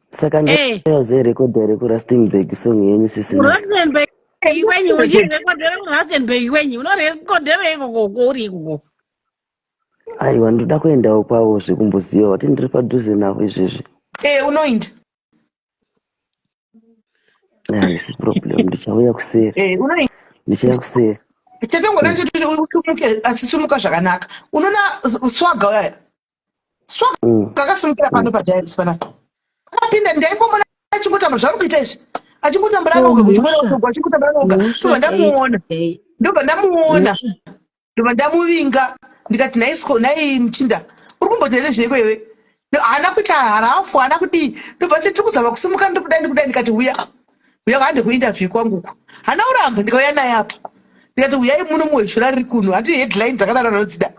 Saka ndazoirekodha here kuRustenburg song yenyu, Sis Melly? Rustenburg kwenyu, uchirekodhera kuRustenburg kwenyu, unorekodhera ikoko uri ikoko? Aiwa, ndoda kuendawo kwavo zvekumboziva wati ndiri padhuze navo izvezvi. Unoinda. Haisi problem, ndichauya kuseri. Unoinda. Ndichauya kuseri. Chetongona chekuti usumuke, asisumuka zvakanaka. Unoona Swaga uyaya, Swaga akasumukira pano paGiants panapa, akapinda, ndaimbomona achingotambura zvaari kuita izvi, achingotambura aroga kuchikoro, achingotambura aroga. Ndobva ndamuona, ndobva ndamuona, ndobva ndamuvinga, ndikati, "Nhaisiko, nhai muchinda, uri kumboita nezveiko iwe?" Haana kuita harafu, haana kudii. Ndobva ti, "Tiri kuzama kusimuka, ndiri kudai, ndiri kudai." Ndikati, "Uya, uya, hande kuinterview kwanguku." Haana kuramba, ndikauya naye apa, ndikati, "Uyai muno muweshura riri kuno." Handi headline dzakadaro anodzida.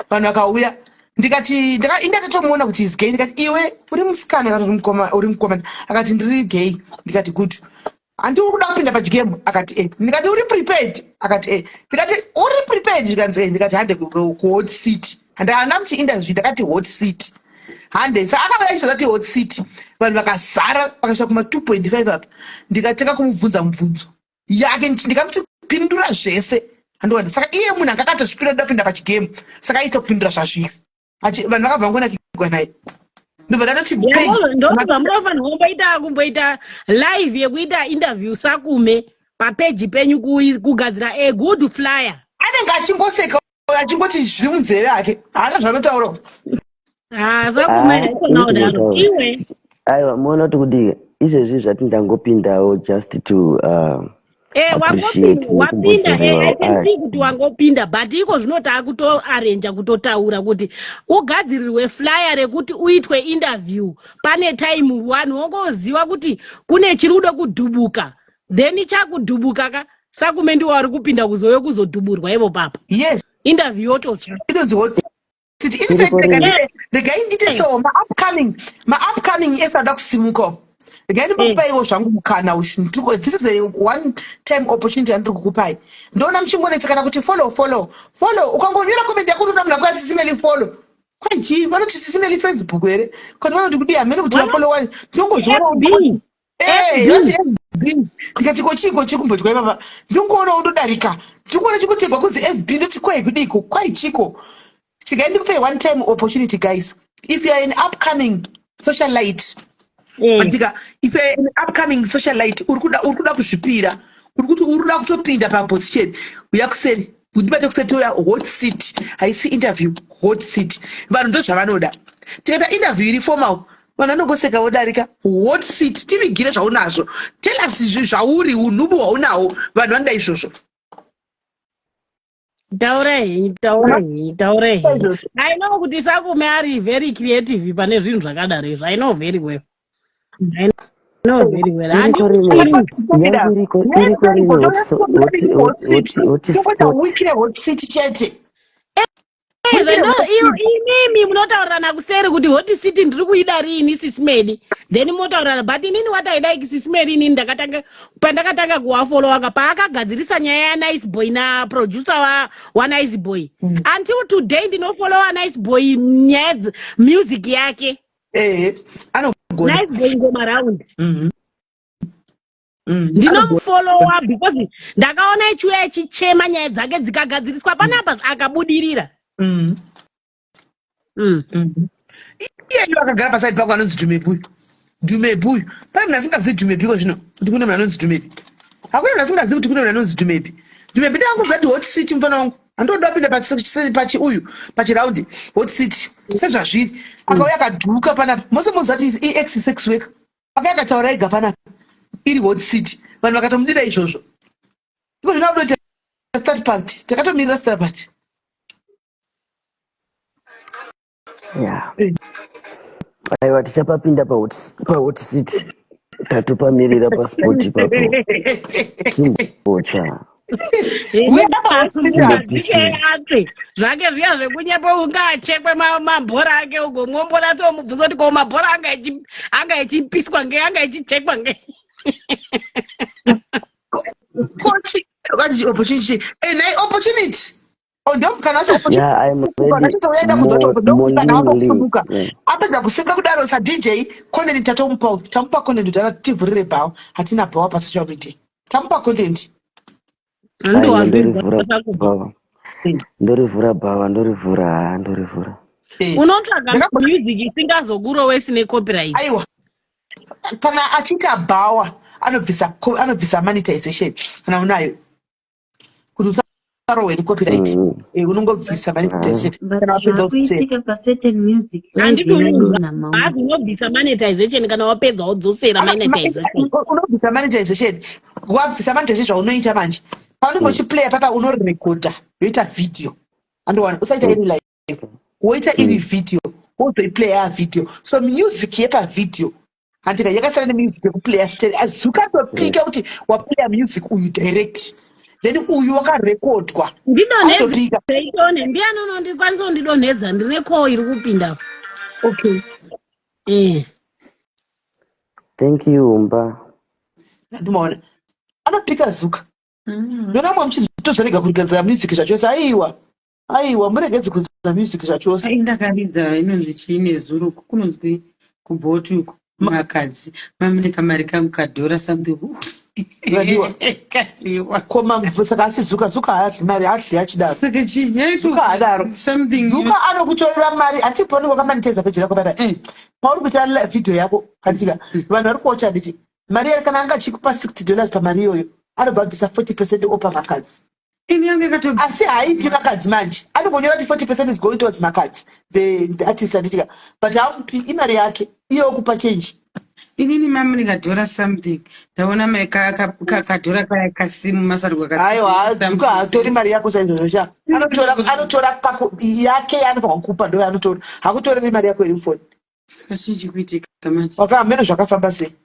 Vanhu vakauya, ndikati, indatatomuona kuti is gay. Ndikati, "Iwe uri musikana kana uri mukomana?" Akati, "Ndiri gay." Ndikati, "Good. Handi uri kuda kupinda pachigame?" Akati, "E." Ndikati, "Uri prepared?" Akati, "E." Ndikati, "Uri prepared?" Ndikanzi, "E." Ndikati, "Hande kuhot seat." Handana kuti interview, ndakati hot seat, hande. Saka akauya achizoti hot seat, vanhu vakazara, vakasvika kuma 2.5 apa. Ndikatanga kumubvunza mubvunzo yake, ndikamuti, "Pindura zvese." Handiwanda. Saka iye munhu anga akatozvipinda kuda kupinda pachigame, saka aita kupindura zvazviri. Vanhu vakabva vangonakigwa naye. Ndobva ndatoti page. Ndobva munofanirwa kumboita live yekuita interview Sakume papeji penyu, kugadzira a good flyer. Anenge achingoseka, achingoti zviri munzeve ake, haana zvanotaura. Ha, Sakume haikona kudaro iwe. Aiwa, muona kuti kudii izvezvi zvati ndangopindawo just to appreciate. Wapinda, I can nekubotserewa. see kuti wangopinda, but iko zvino taakutoarrange kutotaura kuti ugadzirirwe flyer rekuti uitwe interview. Pane time vanhu wongoziva kuti kune chiri kuda kudhubuka, then chakudhubuka ka, Sakume ndiwo vari kupinda kuzouya kuzodhuburwa ivo papa. Interview yototsva. Inonzi hot seat. In fact, Iriko rini? regai ndite so, maupcoming ese ada kusimuka, regai ndimbokupaiwo zvangu mukana ushu. This is a one time opportunity yandiri kukupai. Ndoona muchingonetsekana kuti follow, follow, follow. Ukangonyora comment yako, unoona munhu akuti, "Sis Melly, follow." Kwaji vanoti Sis Melly Facebook here, kuti vanoti kudii, hamene kuti vafollow wani, ndongozviona. FB. Vanoti FB. Ndikati, "Ko chii kumboitwa ipapa?" Ndongoona undodarika, ndingoona chikutegwa kunzi FB. Ndoti, "Kwai kudiko? Kwai chiko?" Chigai ndikupei one time opportunity, guys. If you are an upcoming socialite, andika, if you are an upcoming socialite, uri kuda kuzvipira, uri kuti uri kuda kutopinda paposition, uya kuseri, ndibate kuseri, touya hot seat. Haisi interview, hot seat. Vanhu ndo zvavanoda. Tikaita interview iri formal, vanhu vanongoseka vodarika. Hot seat, tivigire zvaunazvo, tell us zvauri, unhubu hwaunahwo. Vanhu vanoda izvozvo. Taura henyu, taura henyu, taura henyu. I know kuti Sakume ari very creative pane zvinhu zvakadaro izvo. I know very well, I know very well. Iriko rini yangu? Iriko rini hot Tokuita spot? Wiki rehot seat chete. Imimi munotaurirana kuseri kuti hot seat ndiri kuida riini, Sis Melly, then motaurirana. But inini what I like, Sis Melly, inini ndakatanga pandakatanga kuwafollowaka paakagadzirisa nyaya yaNice Boy naproducer waNice Boy. Until today ndinofollowa Nice Boy, nyaya music yake. Ehe, anogona. Nice Boy Ngoma Round. Anogona. Ndinomufollowa because ndakaona ichiuya ichichema, nyaya dzake dzikagadziriswa panapa, akabudirira. Iyeyo akagara paside pako anonzi Dhumepi uyu. Dhumepi uyu, pane munhu asingazivi Dhumepi iko zvino kuti kune munhu anonzi Dhumepi? Hakuna munhu asingazivi kuti kune munhu anonzi Dhumepi. Dhumepi, ndakangobva kuti hot seat, mufana wangu, handoda kupinda pachi uyu pachiraundi hot seat sezvazviri. Akauya akadhuka panapa, mose moziva kuti iex sex worker. Akauya akataura ega panapa iri hot seat, vanhu vakatomudira izvozvo. Iko zvino akutoita start party, takatomirira start party. Ya, aiwa, tichapapinda pahot seat, tatopamirira paspot ipapo, timbotsva. Atse zvake zviya zvekunyepa, ungaachekwe mabhora ake ugo, mwombonatso mubvunza kuti ko mabhora anga echipiswa ngei, anga echichekwa ngei? Kochi kanzi opportunity. Eh, nayi opportunity. Oh, ndomukana wacho Yeah, I'm opportunity. ready. Achitouya kuzoto ndomukana wako Morningly. kusimuka. Yeah. Apedza kusenga kudaro sa DJ content tatomupa, tamupa content kuti tivhurire bhawa. Hatina bhawa pa social media. Tamupa content. Aiwa, Handiwazvinzwa ndorivhura Sakumo. bhawa. Ndorivhura bhawa, ndorivhura, ha, ndorivhura. Unotsvaga Ndakamboti music isingazokurowesi necopyright. Aiwa, kana achiita bhawa anobvisa monetization kana unayo kuti usarohwe necopyright. Unongobvisa monetization But kana wapedza kutsera. zvakuitika pacertain music live Handiti unonzwa inodonha mauri. hazi unobvisa monetization kana wapedza wodzosera monetization. Unobvisa monetization, wabvisa monetization, zvaunoita manje, paunenge uchiplaya papa, unorekodha yoita video, andowana usaita iri live, woita iri video, wozoiplaya video. So music yepavideo handika yakasiyana nemusic yekuplaya stereo. Azukatopika kuti waplaya music uyu direct, then uyu wakarekodwa. Ndidonhedze. Atopika. Itone ndiani unondikwanisa kundidonhedza? Ndine call iri kupinda. Okay. Thank you, Mba. Ndimaona anopika Zuka. Ndona mwe muchitozorega kurigadzira music zvachose. Aiwa, aiwa, muregedze kuridza music zvachose. Ai, ndakaridza inonzi chii nezuro, kunonzwi kubhoti uku, makadzi mamune kamari kangu kadhora something. Kadiwa. Kadiwa. Koma saka asi Zuka, Zuka haadyi mari, haadyi achidaro. Saka chii? Zuka haadaro. Something. Zuka anokutorera mari. Hatipo wakamonetiza peji rako baba pauri kuita video yako, handitika vanhu vari kuocha, handiti mari yari kana anga achikupa $60, pamari iyoyo anobva abvisa 40% opa Vakadzi. Ini yangu yakato Asi haipi Vakadzi manje, anongonyora kuti 40% is going towards Makadzi, the artist, handitika, but hamupi, imari yake iye okupa change. Inini mamune kadhora something, ndaona kadhora kaya kasimu masarwa. Aiwa, Zuka haatori mari yako saizvozvo sha. Anotora yake yaanofanwa kupa, ndo yaanotora. Hakutoreri mari yako iri mufoni. Saka chii chikuitika manje? Wakahameno zvakafamba sei.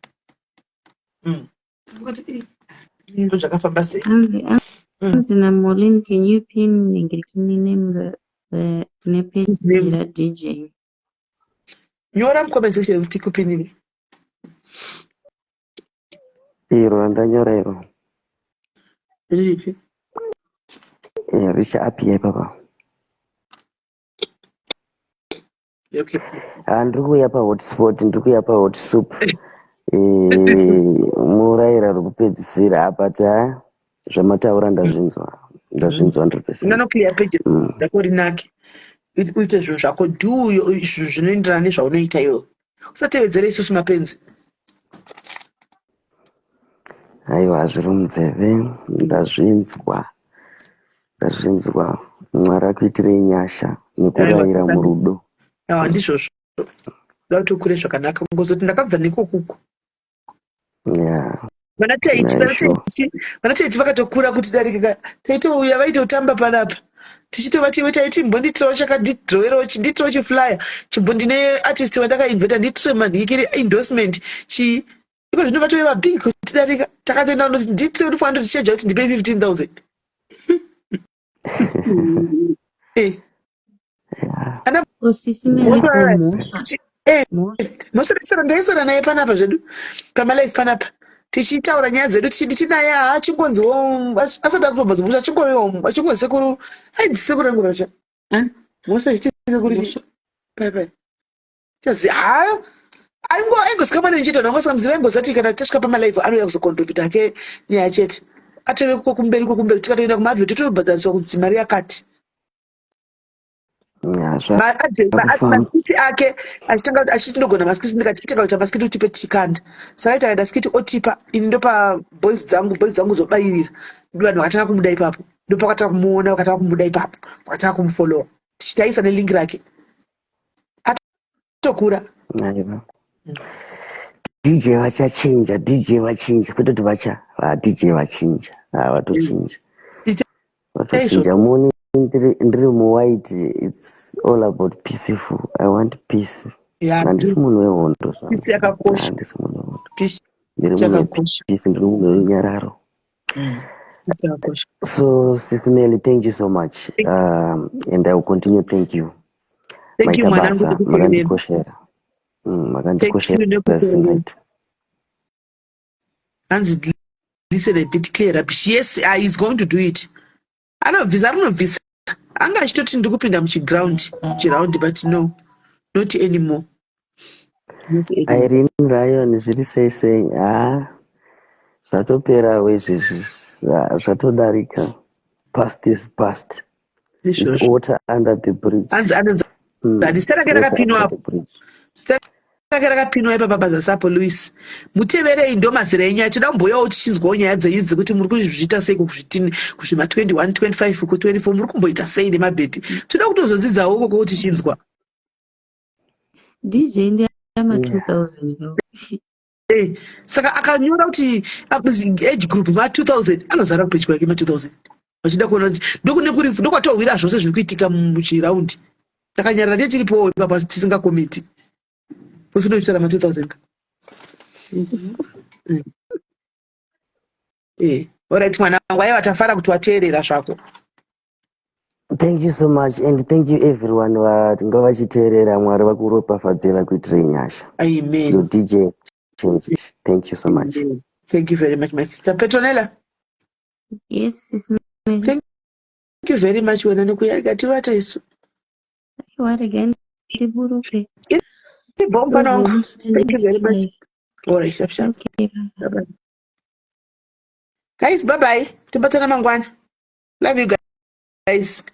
Ngoti, Ndo zvakafamba sei. Anzi anzi naMolin, can you pin ningirikini name the nepage Name. raDJ? Nyora mucomment section kuti kupinini. Iro randanyora iro. Riripi? Richaapia ipapa. Okay. Ah, ndiri kuuya pahotspot, ndiri kuuya pahot soup. Murayira rokupedzisira apa ta zvamataura ndazvinzwa, ndazvinzwa 100%. Unonoclear page rako rinake, uite zvinhu zvako, do zvinhu zvinoenderana nezvaunoita iwewe, usatevedzere isusu mapenzi. Aiwa, zviri munzeve, ndazvinzwa, ndazvinzwa. Mwari akuitirei nyasha nekurayira murudo. Awa, ndizvozvo, da kuti ukure zvakanaka, ngozoti ndakabva nekokuko. Vana Taiti, vana Taiti, vana Taiti vakatokura kuti darika. Taitouya, vaitotamba panapa, tichitovati, "Iwe Taiti, mbonditirawo chakandidrowerawo, nditirawo chiflyer, chimbo ndine artist wandakainvita, nditire manhikiri endorsement chii." Iko zvino vatove vabig kuti darika. Takatoenda kunoti nditire, unofanira ndotichaja kuti ndipe 15,000. Ana Osisi Meriko, mhosva. Mhosva. Mosoro ndaisora naye panapa zvedu pamalive panapa, tichitaura nyaya dzedu, tichinaye achingonziwo asati akutobva mhosva, achingoriwo achingonzi sekuru, ainzi sekuru rangu racho. Ani? Mhosva ichiti sekuru. Mhosva. Pai pai chazi ha aingozikamwa neni chete, vanhu vangosingamuzivi, aingozati kana tasvika pamalive anouya kuzocontributa hake nyaya chete, atove kumberi kwekumberi. Tikatoenda kumaadvert totobhadhariswa kunzi mari yakati. Yeah, zvakufamba. Maskiti ake achitanga achiti ndogona maskiti, ndikati titenga kuita maskiti utipe tikanda. Saka aita akaita skiti otipa ini, ndopa boys dzangu, boys dzangu zobayirira, vanhu vakatanga kumuda ipapo, ndopakatanga kumuona, vakatanga kumuda ipapo, vakatanga kumufollowa, tichitaisa nelink rake, atokura. Aiwa, DJ vachachinja, DJ vachinja, kwete kuti vacha DJ vachinja, vatochinja, vatochinja. Muni ndiri muwhite, it's all about peaceful. I want peace. Handisi munhu wehondo zvangu. Peace yakakosha. Handisi munhu wehondo. Peace Ndiri munhu yakakosha. wepeace, ndiri munhu werunyararo. Peace yakakosha. So Sis Melly, thank you so much, and I will continue. Thank you. Thank you, Maita mwanangu, basa. nekuteerera. Makandikoshera. Thank you Makandikoshera nekuteerera. singaita. Hanzi listen a bit clear rubbish. Yes, he's going to do it. Anobvisa, anobvisa. Anga achitoti ndiri kupinda muchiground, chiround, but no, not anymore. Not anymore. Irene Ryan, zviri sei sei? Ha, zvatoperawo izvezvi, zvatodarika. Past is past. It's Izvozvo. water under the bridge. Hanzi anonzi ani zita rake It's water rakapinwa under apo. the bridge. Zita rake rakapinwa ipapa pazasi apo, Louis. Muteverei, ndo mazera enyu acho. Toda kumbouyawo tichinzwawo nyaya dzenyu dzekuti muri kuzviita sei kuzvitini kuzvima 21, 25, ku 24, muri kumboita sei nemabhebhi. Toda kutozodzidzawo ikoko tichinzwa. DJ ndeyama 2000 ka. Saka akanyora kuti age group ma 2000, anozara kupedyo kwake ma 2000, vachida kuona kuti ndokune kuri ndokwatohwira zvose zviri kuitika muchiraundi. Takanyarara ndiye tiripowo ipapa tisingakomiti kuti unochitaura ma 2000 ka. Alright, mwana wangu, aiwa, tafara kuti wateerera zvako. Thank you so much and thank you everyone vanga vachiteerera. Mwari vakuropafadze, vakuitirei nyasha. Amen. Your DJ changed. Thank you so much. Amen. Thank you very much, my sister Petronella. Yes, Sis Mary. Thank you very much wena nekuyaga tivata isu. Aiwa, regai ndiburuke. Ibho, mfana wangu. Tozoona futi Thank you very next much. live. Alright, sharp sharp. Okay, bye. Bye bye. Guys, bye bye. Tobatana mangwana. Love you guys.